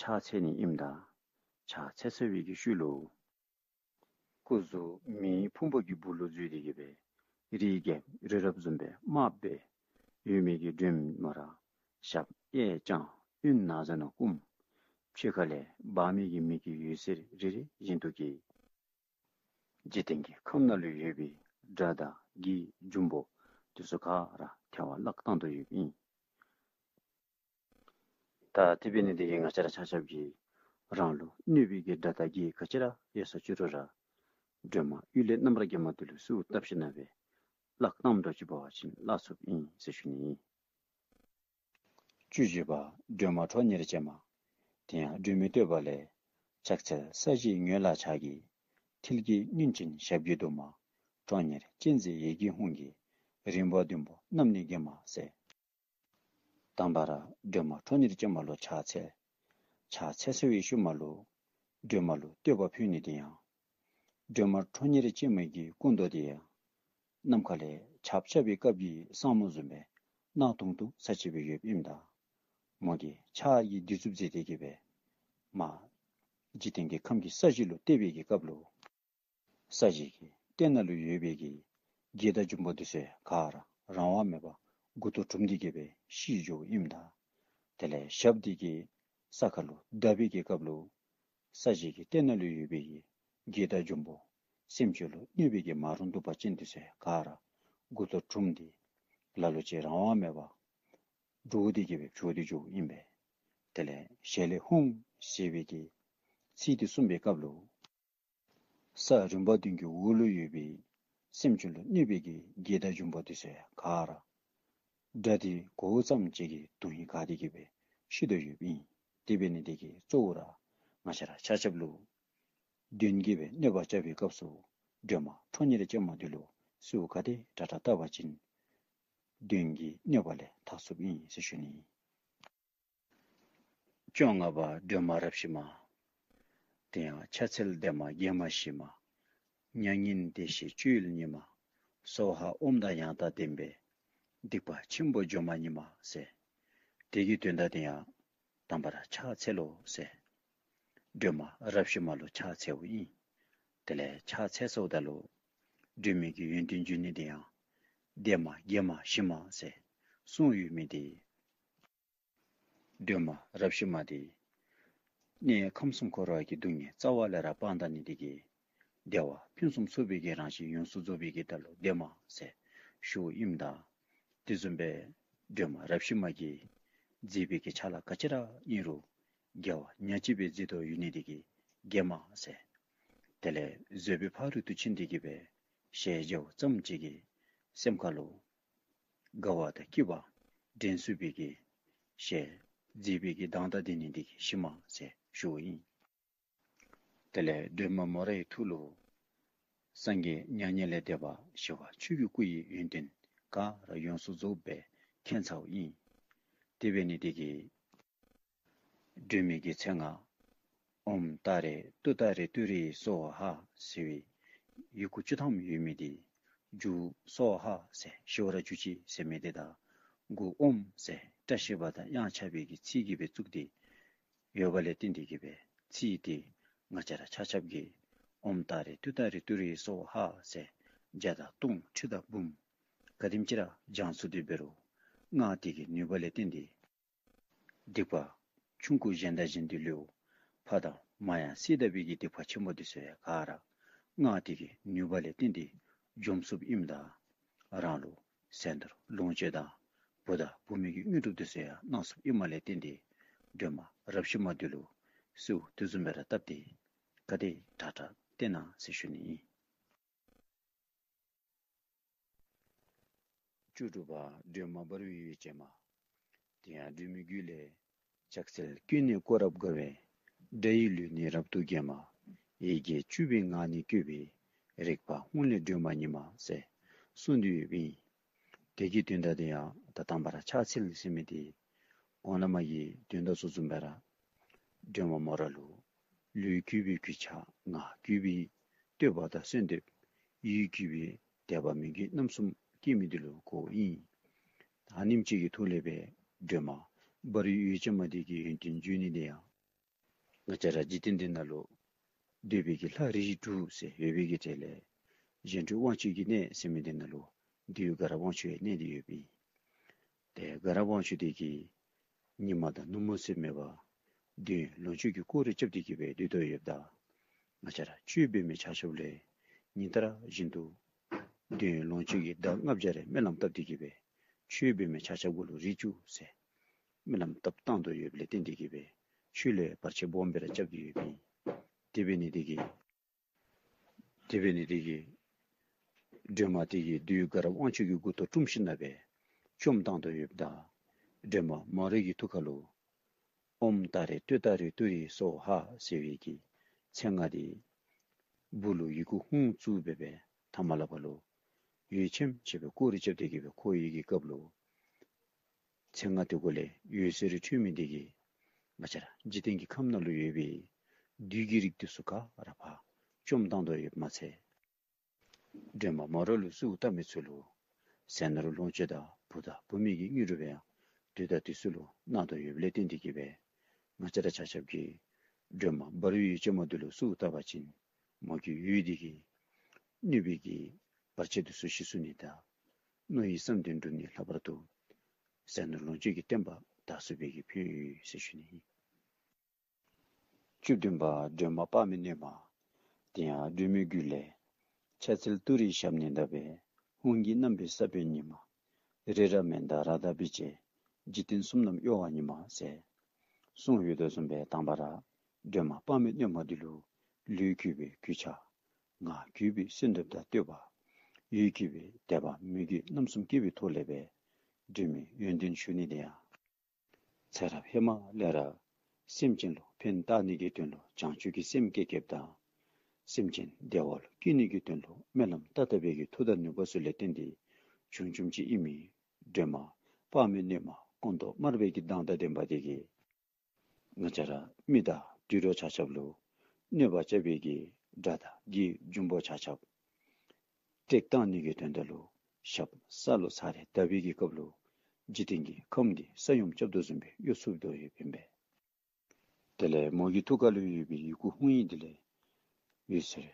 ཕྱག་འཚལ་ནི་ཨིནམ་ད་ཕྱག་འཚལ་ཚར་བའི་གི་ཤུལ་ལུ་སྐུ་གཟུགས་མེའི་ཕུང་པོ་གི་སྦུག་ལུ་འཛུལ་ཏེ་གི་སྦེ་རིའི་རྒྱལཔོ་རི་རབ་བཟུམ་སྦེ་དམརཔོ་སྦེ་ཡོད་མི་གི་སྒྲོལ་མ་ར་ཞབས་གཡས་བརྐྱང་གཡོན་ན་བཟུང་ནང་བསྐུམ། ཕྱི་ཁ་ལས་འབར་མི་གི་མེ་གི་འོད་ཟེར་རེ་རེ་བཞིན་དུ་གིས་འཇིག་རྟེན་གྱི་ཁམས་ནང་ལུ་ཡོད་པའི་དགྲ་དང་ གི་འབྱུང་པོ་དེ་ཚུ་ག་ར་ཐལ་བར་བརླག་བཏང་དོ་ཡོདཔ་ཨིན། ད་དེ་འབད་ནི་དེ་གིས་ང་བཅས་ར་ཆ་ཁྱབ་ཀྱིས་རང་ལུ་གནོད་པའི་གི་དགྲ་དང་བགེགས་ག་ཅི་ར་ཡོད་ས་ཅི་རུང་ར་སྒྲོལ་མ་གཡུལ་ལས་རྣམ་པར་རྒྱལ་མ་དེ་ལུ་གསོལཝ་བཏབ་ཞིནམ་ལས་བརླག་བཏངམ་འདྲཝ་ཅིག་འབད་བ་ཅིན་བརླག་ཚུགསཔ་ཨིན་ཟེར་ཞུ་ནི་ཨིན། བཅུ་བཞི་པ་སྒྲོལ་མ་ཁྲོ་གཉེར་ཅན་མ། དེ་ཡང་སྒྲོལ་མའི་བསྟོད་པ་ལས། ཕྱག་འཚལ་ས་གཞིའི་ངོས་ལ་ཕྱག་གི། མཐིལ་གྱིས་བསྣུན་ཅིང་ཞབས་ཀྱིས་བརྡུང་བ། ཁྲོ་གཉེར་ཅན་མཛད་ཡི་གེ་ཧཱུྃ་གིས། རིམ་པ་བདུན་པོ་རྣམས་ནི་འགེམས་མ་ཟེར། དང་པ་ར་སྒྲོལ་མ་ཁྲོ་གཉེར་ཅན་མ་ལུ་ཕྱག་འཚལ། ཕྱག་འཚལ་ཚར་བའི་ཤུལ་མ་ལུ་སྒྲོལ་མ་ལུ་བསྟོད་པ་ཕུལ་ནི་དེ་ཡང་སྒྲོལ་མ་ཁྲོ་གཉེར་ཅན་མ་གི་སྐུ་མདོག་དེ་ཡང་ནམ་མཁའ་ལས་ཆརཔ་རྐྱབ་པའི་སྐབས་ཀྱི་ས་སྨུག་བཟུམ་སྦེ་གནག་དུང་དུ་ས་ཕྱེ་སྦེ་ཡོདཔ་ཨིནམ་ད་མོ་གིས་ཕྱག་གི་བདུད་རྩིཔ་མཛད་དེ་གི་སྦེ་མར་འཇིག་རྟེན་གྱི་ཁམས་ཀྱི་ས་གཞི་ལུ་གཏད་པའི་གི་སྐབས་ལུ་ས་གཞི་གི་སྟེང་ན་ལུ་ཡོད་པའི་གི་བགེགས་དང་འབྱུང་པོ་དེ་ཚུ་ག་ར་རང་དབང་མེད་པར་མགུ་ཏོ་གྲུམ་སྟེ་གི་སྦེ་ཤི་འགྱོཝ་ཨིནམ་ད། དེ་ལས་ཞབས་དེ་གིས་ས་ཁ་ལུ་བརྡབ་པའི་གི་སྐབས་ལུ་ས་གཞི་གི་སྟེང་ན་ལུ་ཡོད་པའི་གི་བགེགས་དང་འབྱུང་པོ་སེམས་ཅན་ལུ་གནོད་པའི་གི་མ་རུངས་གདུག་པ་ཅན་དེ་ཚུ་ག་ར་མགུ་ཏོ་གྲུམ་སྟེ་ལ་ལུ་ཅིག་རང་དབང་མེད་པར་འདྲོག་སྟེ་གི་སྦེ་བྱོག་སྟེ་འགྱོཝ་ཨིན་པས། དེ་ལས་ཞལ་ལས་ཧཱུྃ་ཟེར་བའི་གི་ཚིག་དེ་གསུངས་པའི་སྐབས་ལུ་ས་རིམ་པ་བདུན་གྱི་འོག་ལུ་ཡོད་པའི་སེམས་ཅན་ལུ་གནོད་པའི་གི་བགེགས་དང་འབྱུང་པོ་དེ་ཚུ་ག་ར་དགྲ་དེ་གོ་བ་ཙམ་ཅིག་གིས་དོན་ཧིང་ག་སྟེ་གི་སྦེ་ཤི་དོ་ཡོདཔ་ཨིན། དེ་འབད་ནི་དེ་གིས་གཙོ་བོ་ར་ང་བཅས་ར་ཆ་ཁྱབ་ལུ་གདོན་གྱིས་སྦེ་གནོད་པ་རྐྱབ་པའི་སྐབས་སུ་སྒྲོལ་མ་ཁྲོ་གཉེར་ཅན་མ་དེ་ལུ་གསོལཝ་ག་དེ་དྲག་དྲག་བཏབ་པ་ཅིན་གདོན་གྱི་གནོད་པ་ལས་ཐར་ཚུགསཔ་ཨིན་ཟེར་ཞུ་ནི། བཅོ་ལྔ་པ་སྒྲོལ་མ་རབ་ཞི་མ། དེ་ཡང་ཕྱག་འཚལ་བདེ་མ་དགེ་མ་ཞི་མ། མྱ་ངན་འདས་ཞི་སྤྱོད་ཡུལ་ཉིད་མ། སྭཱ་ཧཱ་ཨོཾ་དང་ཡང་དག་ལྡན་པའི། སྡིག་པ་ཆེན་པོ་འཇོམས་མ་ཉིད་མ་ཟེར། དེ་གི་དོན་དག་དེ་ཡང་དང་པ་ར་ཕྱག་འཚལ་ལོ་ཟེར། སྒྲོལ་མ་རབ་ཞི་མ་ལུ་ཕྱག་འཚལཝ་ཨིན། དེ་ལས་ཕྱག་འཚལ་ཚརཝ་ད་ལུ་སྒྲོལ་མའི་གི་ཡོན་ཏན་བརྗོད་ནི་དེ་ཡང་བདེ་མ་དགེ་མ་ཞི་མ་ཟེར་གསུངས་ཡོད་མི་དེ། སྒྲོལ་མ་རབ་ཞི་མ་དེ་གནས་ཁམས་གསུམ་འཁོར་བ་གི་སྡུག་བསྔལ་རྩ་བ་ལས་ར་སྤང་ད་ནི་དེ་གིས་བདེ་བ་ཕུན་སུམ་ཚོགས་པའི་གི་རང་བཞིན་ཡོངས་སུ་རྫོགས་པའི་གི་བརྡ་ལུ་བདེ་མ་ཟེར་ཞུཝ་ཨིནམ་ད། དེ་བཟུམ་སྦེ་སྒྲོལ་མ་རབ་ཞི་མ་གིས་མཛད་པའི་གི་ཕྱག་ལཱ་ག་ཅི་ར་ཨིན་རུང་དགེ་བ་ཉག་གཅིག་སྦེ་མཛད་དོ་ཡོད་ནི་དེ་གིས་དགེ་མ་ཟེར། དེ་ལས་བཟོད་པའི་ཕ་རོལ་ཏུ་ཕྱིན་ཏེ་གི་སྦེ་ཞལ་མཇལཝ་ཙམ་ཅིག་གིས་སེམས་ཁ་ལུ་དགའ་བ་དང་སྐྱིད་པ་འདྲེན་ཚུགས་པའི་གི་ཞལ་མཛད་པའི་གི་གདངས་དང་ལྡན་ནི་དེ་གིས་ཞི་མ་ཟེར་ཞུཝ་ཨིན། དེ་ལས་སྒྲོལ་མ་མོ་ར་ཡི་ཐུགས་ལུ་སངས་རྒྱས་མྱ་ངན་ལས་འདས་པ་ཞི་བ་ཆོས་ཀྱི་སྐུ་ཡི་ཡོན་ཏན་ག་ར་ཡོངས་སུ་རྫོགསཔ་སྦེ་མཁྱེན་ཚརཝ་ཨིན། དེ་འབད་ནི་དེ་གིས་སྒྲོལ་མའི་གི་མཚན་སྔགས་ཨོཾ་ཏཱ་རེ་ཏུཏྟཱ་རེ་ཏུ་རེ་སྭཱ་ཧཱ་ཟེར་བའི་ཡི་གུ་བཅུ་ཐམ་ཡོད་མི་དེ་མཇུག་སྭཱ་ཧཱ་ཟེར་ཞི་བར་གྱུར་ཅིག་ཟེར་མི་དེ་དང་མགོ་ཨོཾ་ཟེར་བཀྲ་ཤིས་པ་དང་དབྱངས་འཆར་བའི་གི་ཚིག་གིས་སྦེ་བཙུགས་ཏེ་ཡོད་པ་ལས་བརྟེན་ཏེ་གི་སྦེ་ཚིག་དེ་ང་བཅས་ར་ཆ་ཁྱབ་ཀྱིས་ཨོཾ་ཏཱ་རེ་ཏུཏྟཱ་རེ་ཏུ་རེ་སྭཱ་ཧཱ་ཟེར་བརྒྱ་དང་སྟོང་ཁྲི་དང་འབུམ་ག་དེམ་ཅིག་ར་བགྱང་ཚུགས་ཏེ་འབད་རུང་སྔགས་དེ་གི་ནུས་པ་ལས་བརྟེན་ཏེ་སྡིག་པ་ཆུང་ཀུ་གཞན་དང་གཞན་དུ་ལུ་ཕར་དང་མར་ཡང་བསལ་ད་པའི་གི་སྡིག་པ་ཆེན་པོ་དེ་ཚུ་ཡང་ག་ར་སྔགས་དེ་གི་ནུས་པ་ལས་བརྟེན་ཏེ་འཇོམས་ཚུགསཔ་ཨིནམ་ད་རང་ལུ་ཟས་འདོད་ལོངས་སྤྱོད་དང་བུ་དང་བུ་མོ་གི་དངོས་གྲུབ་དེ་ཚུ་ཡང་གནང་ཚུགསཔ་ཨིནམ་ལས་བརྟེན་ཏེ་སྒྲོལ་མ་རབ་ཞི་མ་དེ་ལུ་གསོལཝ་དེ་བཟུམ་སྦེ་ར་བཏབ་སྟེ་ག་དེ་དྲག་དྲག་བཏབ་གནང་ཟེར་ཞུ་ནི་ཨིན། བཅུ་དྲུག་པ་སྒྲོལ་མ་འབར་བའི་འོད་ཅན་མ། དེ་ཡང་སྒྲོལ་མའི་རྒྱུད་ལས། ཕྱག་འཚལ་ཀུན་ནས་བསྐོར་རབ་དགའ་བའི། དགྲ་ཡི་ལུས་ནི་རབ་ཏུ་འགེམས་མ། ཡི་གེ་བཅུ་པའི་ངག་ནི་བཀོད་པའི། རིག་པ་ཧཱུྃ་ལས་སྒྲོལ་མ་ཉིད་མ་ཟེར་གསུངས་ཏེ་ཡོདཔ་ཨིན། དེ་གི་དོན་དག་དེ་ཡང་ད་དང་པ་ར་ཕྱག་འཚལ་ཟེར་མི་དེ་གོང་ན་མ་གི་དོན་དག་ཚུ་བཟུམ་སྦེ་ར་སྒྲོལ་མ་མོ་ར་ལུ་ལུས་གུས་པའི་གུས་ཕྱག་ངག་གུས་པའི་བསྟོད་པ་དང་གསོལ་འདེབས་ཡིད་གུས་པའི་དད་པ་མོས་གུས་རྣམ་གསུམ་བསྐྱེད་མི་དེ་ལུ་གོཝ་ཨིན། ཨ་ནེམ་ཅིག་གི་ཐོག་ལས་སྦེ་སྒྲོལ་མ་འབར་བའི་འོད་ཅན་མ་དེ་གི་ཡོན་ཏན་བརྗོད་ནི་དེ་ཡང་ང་བཅས་ར་འཇིག་རྟེན་འདི་ནང་ལུ་འདོད་པའི་གི་ལྷ་རིགས་དྲུག་ཟེར་ཡོད་པའི་གི་གྲས་ལས་གཞན་འཕྲུལ་དབང་ཕྱུག་གི་གནས་ཟེར་མི་དེ་ནང་ལུ་འདོད་དགའ་རབ་དབང་ཕྱུག་ཡང་གནས་ཏེ་ཡོདཔ་ཨིན། ཏེ་དགའ་རབ་དབང་ཕྱུག་དེ་གིས་ཉི་མ་དང་ནུབ་མོ་ཟེར་མེད་པར་དུས་ལོངས་སྤྱོད་ཀྱི་སྐོར་རེ་རྐྱབ་སྟེ་གི་སྦེ་སྡོད་དོ་ཡོདཔ་ད་ང་བཅས་ར་ཆོས་འབད་མི་ཆ་ཁྱབ་ལས་ཉིན་ལྟར་བཞིན་དུ་ འདོད་ཡོན་ལོངས་སྤྱོད་ཀྱི་བདག་ལྔ་བརྒྱ་རེ་སྨོན་ལམ་བཏབ་སྟེ་གི་སྦེ་ཆོས་འབད་མི་ཆ་ཁྱབ་གུ་ལུ་རིག་བཅུག་ཟེར་སྨོན་ལམ་བཏབ་བཏང་དོ་ཡོདཔ་ལས་བརྟེན་ཏེ་གི་སྦེ་ཆོས་ལུ་བར་ཆད་སྦོམ་སྦེ་ར་རྐྱབ་སྟེ་ཡོདཔ་ཨིན། དེ་འབད་ནི་དེ་གིས་དེ་འབད་ནི་དེ་གིས་སྒྲོལ་མ་དེ་གིས་བདུད་དགའ་རབ་དབང་ཕྱུག་གི་མགུ་ཏོ་བཀྲུམ་ཞིནམ་ལས་སྦེ་བཅོམ་བཏང་དོ་ཡོདཔ་ད་སྒྲོལ་མ་མོ་རའི་གི་ཐུགས་ཁ་ལུ་ཨོཾ་ཏཱ་རེ་ཏུཏྟཱ་རེ་ཏུ་རེ་སྭཱ་ཧཱ་ཟེར་བའི་གི་མཚན་སྔགས་འདི་སྦུག་ལུ་ཡི་གུ་ཧཱུྃ་བཙུགས་སྦེ་སྦེ་ཐ་མ་ལས་ཕར་ལུ་འོད་ཆེམ་ཆེམ་སྦེ་སྐོར་ར་རྐྱབ་སྟེ་གི་སྦེ་འཁོར་བའི་གི་སྐབས་ལུ་མཚན་སྔགས་དེ་གུ་ལས་འོད་ཟེར་འཕྲོས་མི་དེ་གིས་ང་བཅས་ར་འཇིག་རྟེན་གྱི་ཁམས་ནང་ལུ་ཡོད་པའི་བདུད་ཀྱི་རིགས་དེ་ཚུ་ག་ར་ཕར་བཅོམ་བཏང་དོ་ཡོདཔ་མ་ཚད་སྒྲོལ་མ་མོ་ར་ལུ་གསོལཝ་བཏབ་མི་ཚུ་ལུ་ཟས་ནོར་ལོངས་སྤྱོད་དང་བུ་དང་བུམོ་གི་དངོས་གྲུབ་ཡང་དུས་དང་དུས་སུ་ལུ་གནང་དོ་ཡོདཔ་ལས་བརྟེན་ཏེ་གི་སྦེ་ང་བཅས་ར་ཆ་ཁྱབ་ཀྱིས་སྒྲོལ་མ་འབར་བའི་འོད་ཆེམ་མོ་དེ་ལུ་གསོལཝ་བཏབ་པ་ཅིན་མོ་གི་འོད་དེ་གིས་གནོད་པའི་གི་བར་ཆད་དེ་ཚུ་ཞི་ཚུགས་ནི་དང་མནོ་བའི་བསམ་དོན་འགྲུབ་ནི། ལྷག་པར་དུ་ཟས་ནོར་ལོངས་སྤྱོད་ཀྱི་བརྟན་པ་དར་ཚུགས་པའི་གི་ཕན་ཡོན་ཡོད་ཟེར་ཞུ་ནི་ཨིན། བཅུ་བདུན་པ་སྒྲོལ་མ་དཔག་མེད་བསྣོལ་མ། དེ་ཡང་སྒྲོལ་མའི་རྒྱུད་ལས། ཕྱག་འཚལ་ཏུ་རེའི་ཞབས་ནི་བརྡབས་པས། ཧཱུྃ་གི་རྣམ་པའི་ས་བོན་ཉིད་མ། རི་རབ་མནྡ་ར་དང་འབིགས་བྱེད། འཇིག་རྟེན་གསུམ་རྣམས་གཡོ་བ་ཉིད་མ་ཟེར་གསུངས་ཡོད་དོ་བཟུམ་སྦེ་དང་པ་ར་སྒྲོལ་མ་དཔག་མེད་བསྣོལ་མ་འདི་ལུ་ལུས་གུས་པའི་གུས་ཕྱག། ངག་གུས་པའི་གསོལ་འདེབས་དང་བསྟོད་པ། ཡིད་གུས་པའི་དད་པ་མོས་གུས་རྣམ་གསུམ་བསྐྱེད་པའི་ཐོག་ལས་སྦེ་སྒྲོལ་མའི་ཡོན་ཏན་ཞུ་ནི་དེ་ཡང་ཚེ་རབས་ཧེ་མ་ལས་ར་སེམས་ཅན་ལུ་ཕན་བཏགས་ནི་གི་དོན་ལུ་བྱང་ཆུབ་ཀྱི་སེམས་བསྐྱེད་བསྐྱེདཔ་དང་སེམས་ཅན་བདེ་བ་ལུ་བཀོད་ནི་གི་དོན་ལུ་སྨོན་ལམ་བཏབ་བཏབ་པའི་གི་མཐུ་དང་ནུས་པ་ཚུ་ལས་བརྟེན་ཏེ་བྱུང་བྱུངམ་ཅིག་ཨིན་མི་སྒྲོལ་མ་དཔག་མེད་བསྣོལ་མ་སྐོང་ཐོག་དམར་པོའི་གི་མདངས་དང་ལྡན་པ་དེ་གིས་ང་བཅས་ར་མི་དང་དུད་འགྲོ་ཆ་ཁྱབ་ལུ་གནོད་པ་རྐྱབ་པའི་གི་དགྲ་དང་བགེགས་འབྱུང་པོ་ཆ་ཁྱབ་བཏེག་བཏང་ནི་གི་དོན་དག་ལུ་ཞབས་ས་ལུ་ཚར་རེ་བརྡབས་པའི་གི་སྐབས་ལུ་འཇིག་རྟེན་གྱི་ཁམས་འདི་ས་ཡོམ་རྐྱབ་དོ་བཟུམ་སྦེ་གཡོ་ཚུགས་དོ་ཡོདཔ་ཨིན་པས། དེ་ལས་མོ་གི་ཐུགས་ཀ་ལུ་ཡོད་པའི་ཡི་གུ་ཧཱུྃ་ཡིག་འདི་ལས་འོད་ཟེར་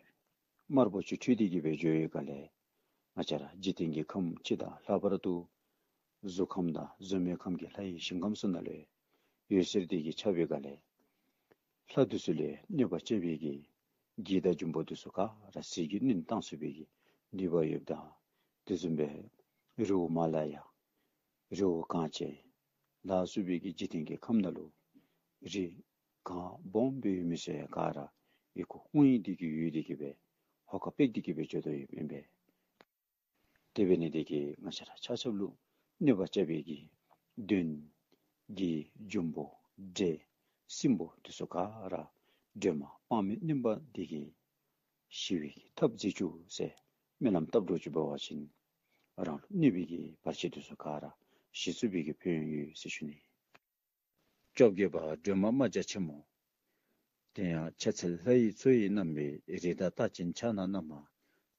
དམར་པོ་ཅིག་འཕྲོས་ཏེ་གི་སྦེ་འགྱོ་བའི་སྒང་ལས་ང་བཅས་ར་འཇིག་རྟེན་གྱི་ཁམས་སྤྱི་དང་ལྷག་པར་དུ་གཟུགས་ཁམས་དང་གཟུགས་མེད་ཁམས་ཀྱི་ལྷ་ཡི་ཞིང་ཁམས་ཚུ་ནང་ལུ་འོད་ཟེར་དེ་གིས་ཁྱབ་པའི་སྒང་ལས་ལྷ་དེ་ཚུ་ལུ་གནོད་པ་རྐྱབ་པའི་གི་བགེགས་དང་འབྱུང་པོ་དེ་ཚུ་ག་ར་ཟིལ་གྱིས་གནོན་བཏང་ཚུགས་པའི་གི་ནུས་པ་ཡོདཔ་ད་དེ་བཟུམ་སྦེ་རི་བོ་མ་ལ་ཡ་རི་བོ་གངས་ཅན་ལ་སོགས་པའི་གི་འཇིག་རྟེན་གྱི་ཁམས་ནང་ལུ་རི་གངས་སྦོམ་སྦེ་ཡོད་མི་ཚུ་ཡང་ག་ར་ཡི་གུ་ཧཱུྃ་ཡིག་དེ་གི་འོད་དེ་གིས་སྦེ་ཧོ་ཁ་སྤེལ་ཏེ་གི་སྦེ་འགྱོ་དོ་ཡོདཔ་ཨིན་པས། དེ་འབད་ནི་དེ་གིས་ང་བཅས་ར་ཆ་ཁྱབ་ལུ་གནོད་པ་རྐྱབ་པའི་གི་གདོན་བགེགས་འབྱུང་པོ་འདྲེ་སྲིན་པོ་དེ་ཚུ་ག་ར་སྒྲོལ་མ་དཔག་མེད་བསྣོལ་མ་དེ་གིས་ཞི་བའི་གི་ཐབས་མཛད་བཅུག་ཟེར་སྨོན་ལམ་བཏབ་འགྱོ་བཅུག་པ་ཅིན་རང་ལུ་གནོད་པའི་གི་བར་ཆད་དེ་ཚུ་ག་ར་ཞི་ཚུགས་པའི་གི་ཕན་ཡོན་ཡོད་ཟེར་ཞུ་ནི། བཅོ་བརྒྱད་པ་སྒྲོལ་མ་རྨ་བྱ་ཆེན་མོ། དེ་ཡང་ཕྱག་འཚལ་ལྷ་ཡི་མཚོ་ཡི་རྣམ་པའི་རི་དྭགས་རྟགས་ཅན་ཕྱག་ན་བསྣམས་མ།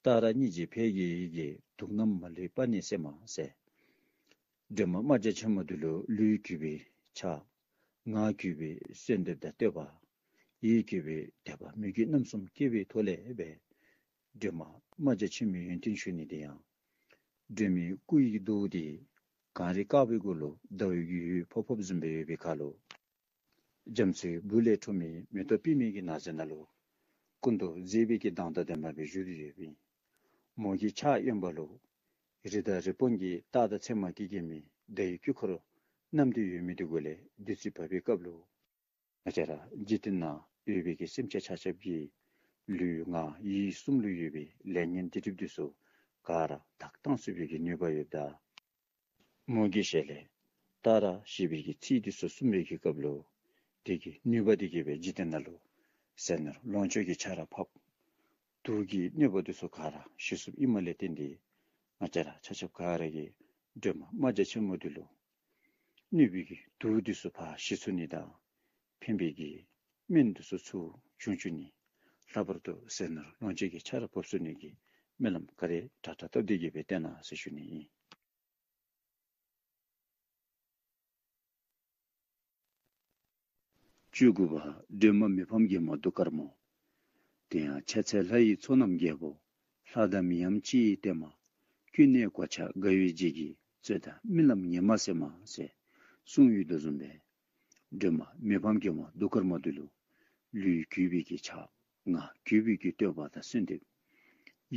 ཏཱ་ར་སྙིང་རྗེ་ཕཊ་ཀྱི་ཡི་གེས་དུག་རྣམས་མ་ལུས་པ་ནི་སེལ་མ་ཟེར། སྒྲོལ་མ་རྨ་བྱ་ཆེན་མོ་འདི་ལུ་ལུས་གུས་པའི་ཕྱག། ངག་གུས་པའི་གསོལ་འདེབས་དང་བསྟོད་པ། ཡིད་གུས་པའི་དད་པ་མོས་གུས་རྣམ་གསུམ་བསྐྱེད་པའི་ཐོག་ལས་སྦེ་སྒྲོལ་མ་རྨ་བྱ་ཆེན་མོའི་ཡོན་ཏན་ཞུ་ནི་དེ་ཡང་སྒྲོལ་མའི་སྐུ་ཡི་མདོག་དེ་གངས་རི་དཀར་པོའི་གུ་ལུ་ཟླ་བའི་གི་འོད་ཕོག་ཕོགཔ་བཟུམ་སྦེ་ཡོད་པའི་ཁར་ལུ་རྒྱ་མཚོའི་སྦུག་ལས་འཕྲོ་མི་མེ་ཏོག་པདྨའི་གི་ནགས་ཚལ་ནང་ལུ་སྐུ་མདོག་མཛེས་པའི་གི་མདངས་དང་ལྡན་པ་སྦེ་བཞུགས་ཏེ་ཡོདཔ་ཨིན། མོ་གི་ཕྱག་གཡོན་པ་ལུ་རི་དྭགས་རི་བོང་གི་རྟགས་དང་མཚན་མ་གིས་བརྒྱན་མི་ཟླ་བའི་དཀྱིལ་འཁོར་བསྣམས་ཏེ་ཡོད་མི་དེ་གུ་ལས་བདུད་རྩི་བབས་པའི་སྐབས་ལུ་ང་བཅས་ར་འཇིག་རྟེན་ན་ཡོད་པའི་གི་སེམས་ཅན་ཆ་ཁྱབ་ཀྱི་ལུས་ངག་ཡིད་གསུམ་ལུ་ཡོད་པའི་ལས་ངན་སྡིག་སྒྲིབ་དེ་ཚུ་ག་ར་དག་བཏང་ཚུགས་པའི་གི་ནུས་པ་ཡོདཔ་ད་མོ་གི་ཞལ་ལས་ཏཱ་ར་ཞེས་པའི་གི་ཚིག་དེ་ཚུ་གསུངས་པའི་གི་སྐབས་ལུ་དེ་གི་ནུས་པ་དེ་གིས་སྦེ་འཇིག་རྟེན་ནང་ལུ་ཟས་ནོར་ལོངས་སྤྱོད་ཀྱི་ཆར་ཕབ། དུག་གི་གནོད་པ་དེ་ཚུ་ག་ར་ཞི་ཚུགསཔ་ཨིནམ་ལས་བརྟེན་ཏེ་ང་བཅས་ར་ཆ་ཁྱབ་ག་ར་གིས་སྒྲོལ་མ་རྨ་བྱ་ཆེན་མོ་འདི་ལུ་གནོད་པའི་གི་དུག་དེ་ཚུ་ཕར་ཞི་ཚུགས་ནི་དང་ཕན་པའི་གི་སྨན་དེ་ཚུ་ཚུར་བྱུང་བཅུག་ནི། ལྷག་པར་དུ་ཟས་ནོར་ལོངས་སྤྱོད་ཀྱི་ཆར་ཕབ་ཚུགས་ནི་གི་སྨོན་ལམ་ག་ར་དྲག་དྲག་བཏབ་སྟེ་གི་སྦེ་བཏོན་གནང་ཟེར་ཞུ་ནི་ཨིན། བཅུ་དགུ་པ་སྒྲོལ་མ་མི་ཕམ་རྒྱལ་མོ་གདུགས་དཀར་མོ། དེ་ཡང་ཕྱག་འཚལ་ལྷ་ཡི་ཚོགས་རྣམས་རྒྱལ་པོ། ལྷ་དང་མིའམ་ཅི་ཡིས་བསྟེན་མ། ཀུན་ནས་གོ་ཆ་དགའ་བའི་རྗེས་ཀྱི། རྩོད་དང་རྨི་ལམ་ཉེས་མ་སེལ་མ་ཟེར་གསུངས་ཡོད་དོ་བཟུམ་སྦེ་སྒྲོལ་མ་མི་ཕམ་རྒྱལ་མོ་གདུགས་དཀར་མོ་འདི་ལུ་ལུས་གུས་པའི་གི་ཕྱག། ངག་གུས་པའི་གི་བསྟོད་པ་དང་གསོལ་འདེབས།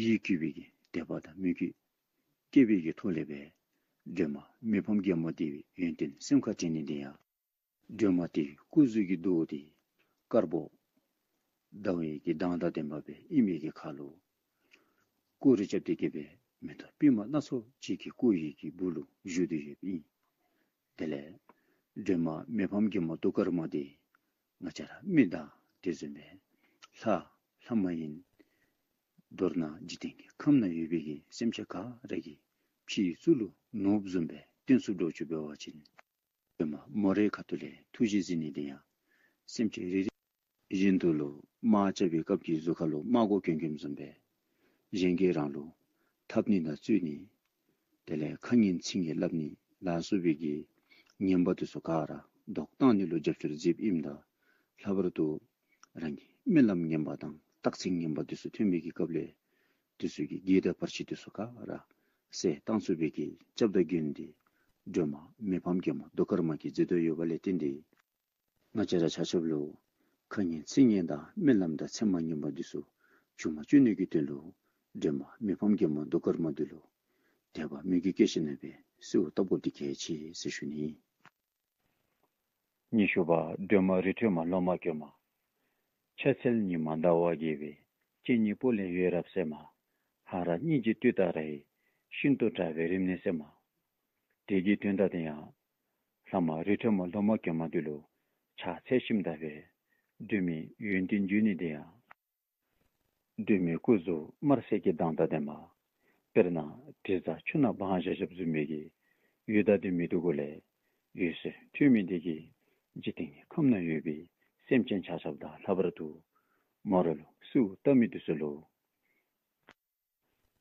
ཡིད་གུས་པའི་གི་ དད་པ་དང་མོས་གུས་སྐྱེས་པའི་གི་ཐོག་ལས་སྦེ་སྒྲོལ་མ་མི་ཕམ་རྒྱལ་མོ་དེ་ཡོན་ཏན་སེམས་ཁར་དྲན་ནི་དེ་ཡང་སྒྲོལ་མ་དེ་སྐུ་གཟུགས་ཀྱི་མདོག་དེ་དཀར་པོ་ཟླ་བའི་གི་མདངས་དང་ལྡན་པ་སྦེ་ཨིན་པའི་གི་ཁར་ལུ་སྐུ་རུ་རྐྱབ་སྟེ་གི་སྦེ་མེ་ཏོག་པདྨ་སྣ་ཚོགས་ཅིག་གི་སྐུ་ཡི་གི་སྦུག་ལུ་བཞུགས་ཏེ་ཡོདཔ་ཨིན། དེ་ལས་སྒྲོལ་མ་མི་ཕམ་རྒྱལ་མོ་གདུགས་དཀར་མ་དེ་ང་བཅས་ར་མི་དང་དེ་བཟུམ་སྦེ་ལྷ་ལྷ་མ་ཡིན། མདོར་ན་འཇིག་རྟེན་གྱི་ཁམས་ན་ཡོད་པའི་གི་སེམས་ཅན་ག་ར་གི་ཕྱི་གཙུག་ལུ་ནོར་བུ་བཟུམ་སྦེ་བརྟན་སུ་འགྱོ་ཚུགསཔ་འབད་བ་ཅིན་སྒྲོལ་མ་མོ་རའི་ཁ་ཐུག་ལས་ཐུགས་རྗེ་གཟིགས་ནི་དེ་ཡང་སེམས་ཅན་རེ་རེ་བཞིན་དུ་ལུ་དམག་རྐྱབ་པའི་སྐབས་ཀྱི་གཟུགས་ཁ་ལུ་དམག་གོ་གྱོན་གྱོནམ་བཟུམ་སྦེ་གཞན་གྱིས་རང་ལུ་འཐབ་ནི་དང་རྩོད་ནི་དེ་ལས་ཁ་ངན་ཚིག་ངན་སླབ་ནི་ལ་སོགས་པའི་གི་ངན་པ་དེ་ཚུ་ག་ར་བཟློག་བཏང་ནི་ལུ་རྒྱབ་སྐྱོར་མཛདཔ་ཨིནམ་ད་ལྷག་པར་དུ་རང་གི་རྨི་ལམ་ངན་པ་དང་རྟགས་མཚན་ངན་པ་དེ་ཚུ་ཐོན་པའི་གི་སྐབས་ལས་དེ་ཚུ་གི་གེགས་དང་བར་ཆད་དེ་ཚུ་ག་ར་བསལ་བཏང་ཚུགས་པའི་གི་སྐྱབས་དང་མགོན་དེ་སྒྲོལ་མ་མི་ཕམ་རྒྱལ་མོ་གདུགས་དཀར་མ་གིས་མཛད་དོ་ཡོདཔ་ལས་བརྟེན་ཏེ་ང་བཅས་ར་ཆ་ཁྱབ་ལུ་ཁ་ངན་ཚིག་ངན་དང་རྨི་ལམ་དང་མཚན་མ་ངན་པ་འདི་ཚུ་འབྱུང་མ་བཅུག་ནི་གི་དོན་ལུ་སྒྲོལ་མ་མི་ཕམ་རྒྱལ་མོ་གདུགས་དཀར་མ་འདི་ལུ་དད་པ་མོས་གུས་བསྐྱེད་ཞིནམ་ལས་སྦེ་གསོལཝ་བཏབ་དགོཔ་འདི་གལ་ཆེ་ཟེར་ཞུ་ནི། ཉི་ཤུ་པ། སྒྲོལ་མ་རི་ཁྲོད་མ་ལོ་མ་གྱོན་མ། ཕྱག་འཚལ་ཉི་མ་ཟླ་བ་རྒྱས་པའི། སྤྱན་གཉིས་སྤོ་ལོའི་འོད་རབ་གསལ་མ། ཧ་ར་སྙིང་རྗེ་ཏུཏྟཱ་ར་ཡིས། ཤིན་ཏུ་དྲག་པོའི་རིམས་ནད་སེལ་མ། དེ་གི་དོན་དག་དེ་ཡང་ལྷ་མ་རི་ཁྲོད་མ་ལོ་མ་གྱོན་མ་འདི་ལུ་ཕྱག་འཚལ་ཞིནམ་ད་སྦེ་སྒྲོལ་མའི་ཡོན་ཏན་བརྗོད་ནི་དེ་ཡང་སྒྲོལ་མའི་སྐུ་གཟུགས་དམར་སེར་གྱི་མདངས་དང་ལྡན་པ། དཔེར་ན་དྲི་བཟང་ཆུ་ནང་སྦང་བཞག་བཞགཔ་བཟུམ་མའི་གི་འོད་དང་ལྡན་མི་འདི་གུ་ལས་འོད་ཟེར་འཕྲོས་མི་དེ་གིས་འཇིག་རྟེན་གྱི་ཁམས་ན་ཡོད་པའི་སེམས་ཅན་ཆ་ཁྱབ་དང་ལྷག་པར་དུ་མོ་ར་ལུ་གསོལཝ་བཏབ་མི་དེ་ཚུ་ལུ་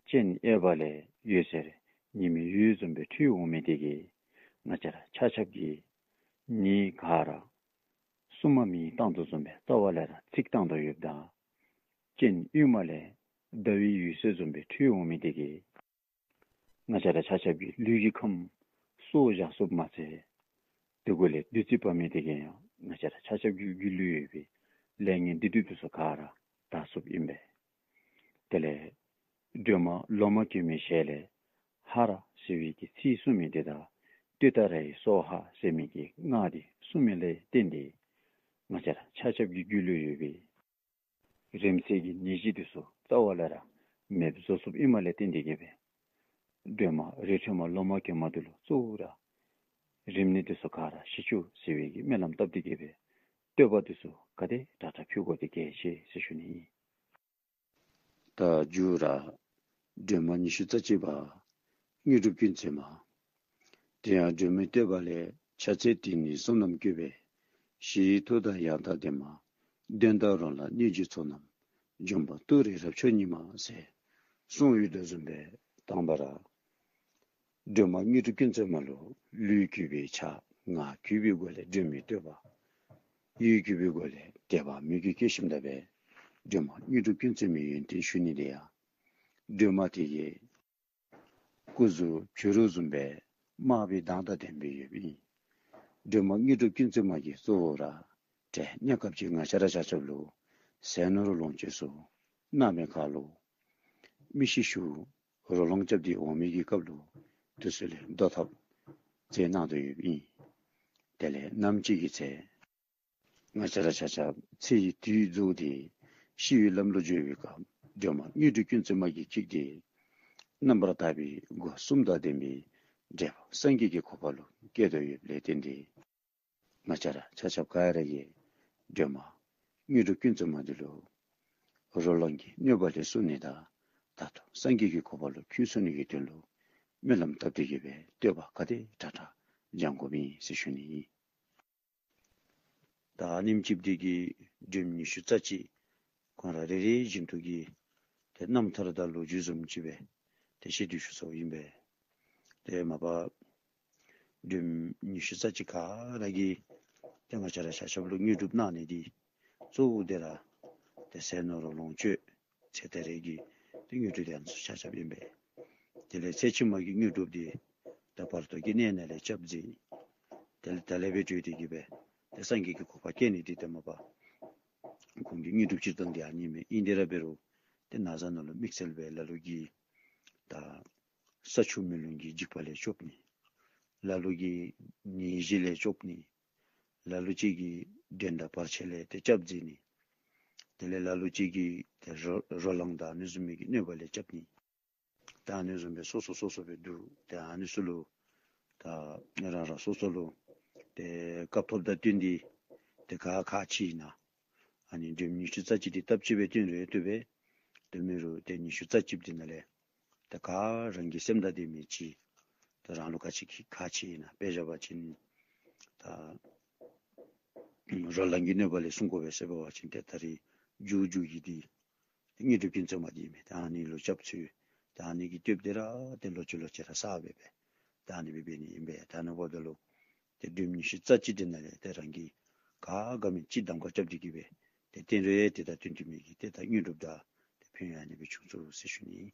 སྤྱན་གཡས་པ་ལས་འོད་ཟེར་ཉི་མའི་འོད་བཟུམ་སྦེ་འཕྲོས་འོང་མི་དེ་གིས་ང་བཅས་ར་ཆ་ཁྱབ་ཀྱི་ནད་ག་ར་སྲུང་མ་མེ་བཏང་དོ་བཟུམ་སྦེ་རྩ་བ་ལས་ར་ཚིག་བཏང་དོ་ཡོདཔ་ད། སྤྱན་གཡོན་མ་ལས་ཟླ་བའི་འོད་ཟེར་བཟུམ་སྦེ་འཕྲོས་འོང་མི་དེ་གིས་ང་བཅས་ར་ཆ་ཁྱབ་ཀྱི་ལུས་ཀྱི་ཁམས་སྲོག་བཞག་ཚུགསཔ་མ་ཚད་དེ་གུ་ལས་བདུད་རྩི་འབག་མི་དེ་གིས་ཡང་ང་བཅས་ར་ཆ་ཁྱབ་ཀྱི་རྒྱུད་ལུ་ཡོད་པའི་ལས་ངན་སྡིག་སྒྲིབ་དེ་ཚུ་ག་ར་དག་ཚུགསཔ་ཨིན་པས། དེ་ལས་སྒྲོལ་མ་ལོ་མ་གྱོན་མའི་ཞལ་ལས་ཧ་ར་ཟེར་བའི་གི་ཚིག་གསུང་མི་དེ་དང་ཏུཏྟཱ་ར་ཡེ་སྭཱ་ཧཱ་ཟེར་མི་གི་སྔགས་དེ་གསུང་མི་ལས་བརྟེན་ཏེ་ང་བཅས་ར་ཆ་ཁྱབ་ཀྱི་རྒྱུད་ལུ་ཡོད་པའི་རིམས་ནད་ཀྱི་ནད་གཞི་དེ་ཚུ་རྩ་བ་ལས་ར་མེདཔ་བཟོ་ཚུགསཔ་ཨིནམ་ལས་བརྟེན་ཏེ་གི་སྦེ་སྒྲོལ་མ་རི་ཁྲོད་མ་ལོ་མ་གྱོན་མ་འདི་ལུ་གཙོ་བོ་ར་རིམས་ནད་དེ་ཚུ་ག་ར་ཞི་བཅུག་ཟེར་བའི་གི་སྨོན་ལམ་བཏབ་སྟེ་གི་སྦེ་བསྟོད་པ་དེ་ཚུ་ག་དེ་དྲག་དྲག་ཕུལ་དགོཔ་འདི་གལ་ཆེ་ཟེར་ཞུ་ནི་ཨིན། ད་མཇུག་ར་སྒྲོལ་མ་ཉི་ཤུ་རྩ་གཅིག་པ། དངོས་གྲུབ་ཀུན་སྩོལ་མ། དེ་ཡང་སྒྲོལ་མའི་བསྟོད་པ་ལས། ཕྱག་འཚལ་དེ་ནི་བསོད་ནམས་བཀོད་པའི་གཞི། མཐུ་དང་ཡང་དག་ལྡན་མ། དོན་དག་རོ་ལངས་གནོད་སྦྱིན་ཚོགས་རྣམས། འཇོམས་པ་ཏུ་རེ་རབ་མཆོག་ཉིད་མ་ཟེར་གསུངས་ཡོད་དོ་བཟུམ་སྦེ་དང་པ་ར་སྒྲོལ་མ་དངོས་གྲུབ་ཀུན་སྩོལ་མ་ལུ་ལུས་གུས་པའི་ཕྱག་ངག་གུས་པའི་སྒོ་ལས་སྒྲོལ་མའི་བསྟོད་པ། ཡིད་གུས་པའི་སྒོ་ལས་དད་པ་མོས་གུས་བསྐྱེད་ཞིནམ་ད་སྦེ་སྒྲོལ་མ་དངོས་གྲུབ་ཀུན་སྩོལ་མའི་ཡོན་ཏན་ཞུ་ནི་དེ་ཡང་སྒྲོལ་མ་དེ་གི་སྐུ་གཟུགས་བྱུ་རུ་བཟུམ་སྦེ་དམར་པོའི་མདངས་དང་ལྡན་སྦེ་ཡོདཔ་ཨིན། སྒྲོལ་མ་དངོས་གྲུབ་ཀུན་སྩོལ་མ་གིས་གཙོ་བོ་ར་ཏེ་གནས་སྐབས་ཅིག་ང་བཅས་ར་ཆ་ཁྱབ་ལུ་ཟས་ནོར་ལོངས་སྤྱོད་ཚུ་གནང་མི་ཁར་ལུ་མི་ཤི་ཤུལ་རོ་ལངས་རྐྱབ་སྟེ་འོང་མི་གི་སྐབས་ལུ་དེ་ཚུ་ལས་བཟློག་ཐབས་མཛད་གནང་དོ་ཡོདཔ་ཨིན། དེ་ལས་ནམ་ཅིག་གི་ཚེ་ང་བཅས་ར་ཆ་ཁྱབ་ཚེ་ཡི་དུས་རྫོགས་ཏེ་ཤི་བའི་ལམ་ལུ་འགྱོ་བའི་སྐབས་སྒྲོལ་མ་དངོས་གྲུབ་ཀུན་སྩོལ་མ་གིས་འཁྱིད་དེ་རྣམ་པར་དག་པའི་སྒོ་གསུམ་དང་ལྡན་པའི་འབྲས་བུ་སངས་རྒྱས་ཀྱི་གོ་འཕང་ལུ་བསྐྱལ་དོ་ཡོདཔ་ལས་བརྟེན་ཏེ་ང་བཅས་ར་ཆ་ཁྱབ་ག་ར་གིས་སྒྲོལ་མ་དངོས་གྲུབ་ཀུན་སྩོལ་མ་འདི་ལུ་རོ་ལངས་ཀྱི་གནོད་པ་ལས་སྲུང་ནི་དང་ད་ལྟོ་སངས་རྒྱས་ཀྱི་གོ་འཕང་ལུ་འཁྱིད་ཚུགས་ནི་གི་དོན་ལུ་སྨོན་ལམ་བཏབ་སྟེ་གི་སྦེ་བསྟོད་པ་ག་དེ་དྲག་དྲག་བགྱང་དགོཔ་ཨིན་ཟེར་ཞུ་ནི་ཨིན། ད་ཨ་ནེམ་ཅིག་འདི་གིས་སྒྲོལ་མ་ཉི་ཤུ་རྩ་གཅིག་ཁོང་ར་རེ་རེ་བཞིན་དུ་གི་ཏེ་རྣམ་ཐར་དང་ལོ་རྒྱུས་བཟུམ་ཅིག་སྦེ་ཏེ་ཞུ་དོ་ཞུ་ཚརཝ་ཨིན་པས། ཏེ་མ་པ་སྒྲོལ་མ་ཉི་ཤུ་རྩ་གཅིག་ག་ར་གིས་ཏེ་ང་བཅས་ར་ཆ་ཁྱབ་ལུ་དངོས་གྲུབ་གནང་ནི་འདི་གཙོ་བོ་འདི་ར་ཏེ་ཟས་ནོར་རོ་ལོངས་སྤྱོད་ཚེ་ད་རེས་ཀྱི་ཏེ་དངོས་གྲུབ་འདི་ཨ་ནི་ཚུ་ཆ་ཁྱབ་ཨིན་པས། དེ་ལས་ཚེ་ཕྱི་མ་གི་དངོས་གྲུབ་འདི་ད་བར་དོ་གི་གནས་ནང་ལས་སྐྱབས་མཛད། དེ་ལས་ད་ལས་སྦེ་བགྲོད་དེ་གི་སྦེ་ཏེ་སངས་རྒྱས་ཀྱི་གོ་འཕང་བསྐྱལ་ནི་འདི་ཏེ་མ་པ་ཁོང་གི་དངོས་གྲུབ་སྤྱིར་བཏང་འདི་ཨ་ནི་མས། ཨིན་དེ་ར་འབད་རུང་ཏེ་ན་བཟའ་ནང་ལུ་དམིགས་བསལ་སྦེ་ལ་ལུ་གིས་ ད་ས་ཆུ་མེ་རླུང་གི་འཇིགས་པ་ལས་སྐྱོབ་ནི། ལ་ལུ་གིས་ནད་གཞི་ལས་སྐྱོབ་ནི། ལ་ལུ་ཅིག་གིས་འགྲན་ཟླ་བར་ཆད་ལས་ཏེ་སྐྱབས་མཛད་ནི། དེ་ལས་ལ་ལུ་ཅིག་གིས་ཏེ་རོ་རོ་ལངས་དང་ཨ་ནི་བཟུམ་མའི་གི་གནོད་པ་ལས་སྐྱབས་ནི། ད་ཨ་ནི་བཟུམ་སྦེ་སོ་སོ་སོ་སོ་སྦེ་འདུག། ཏེ་ཨ་ནི་ཚུ་ལུ་ད་རང་རང་སོ་སོ་ལུ་ཏེ་སྐབས་ཐོབ་དང་བསྟུན་ཏེ་ཏེ་ག་ཁག་ཆེ་ཨིན་ན་ཨ་ནི་སྒྲོལ་མ་ཉི་ཤུ་རྩ་གཅིག་འདི་སྟབས་གཅིག་སྦེ་བཏོན་རུང་བཏུབ་པས། དེ་མེན་རུང་ཏེ་ཉི་ཤུ་རྩ་གཅིག་འདི་ནང་ལས་ད་ག་རང་གི་སེམས་དང་ལྡན་མི་ཅིག་ད་རང་ལུ་ག་ཅི་ཁག་ཆེ་ཨིན་ན། དཔེ་བཞག་པ་ཅིན་ད་རོ་ལངས་ཀྱི་གནོད་པ་ལས་སྲུང་དགོ་པས་ཟེར་བ་ཅིན་ཏེ་ད་རིས་མཇུག་མཇུག་གི་འདི་དངོས་གྲུབ་ཀུན་བརྩེགས་མ་འདི་ཨིན་མས། ད་ཨ་ནི་ལུ་སྐྱབས་འཚོལ། ད་ཨ་ནི་གི་བསྟོདཔ་འདི་ར་ཏེ་ལོག་ཅི་ལོག་ཅི་ར་བསགས་སྦེ་སྦེ་ད་ཨ་ནི་སྦེ་འབད་ནི་ཨིན་པས། ད་ཨ་ནི་འབདཝ་ད་ལུ་ཏེ་སྒྲོལ་མ་ཉི་ཤུ་རྩ་གཅིག་འདི་ནང་ལས་ཏེ་རང་གིས་ག་དགའ་མི་ཅིག་གདམ་ཁ་རྐྱབ་སྟེ་གི་སྦེ་ཏེ་བསྟན་རུང་ཏེ་ད་བསྟུན་ཏེ་མི་གི་ཏེ་ད་དངོས་གྲུབ་དང་ཏེ་ཕན་ཡོན་ཨ་ནི་སྦེ་བྱུང་ཚུགས་ཟེར་ཞུ་ནི།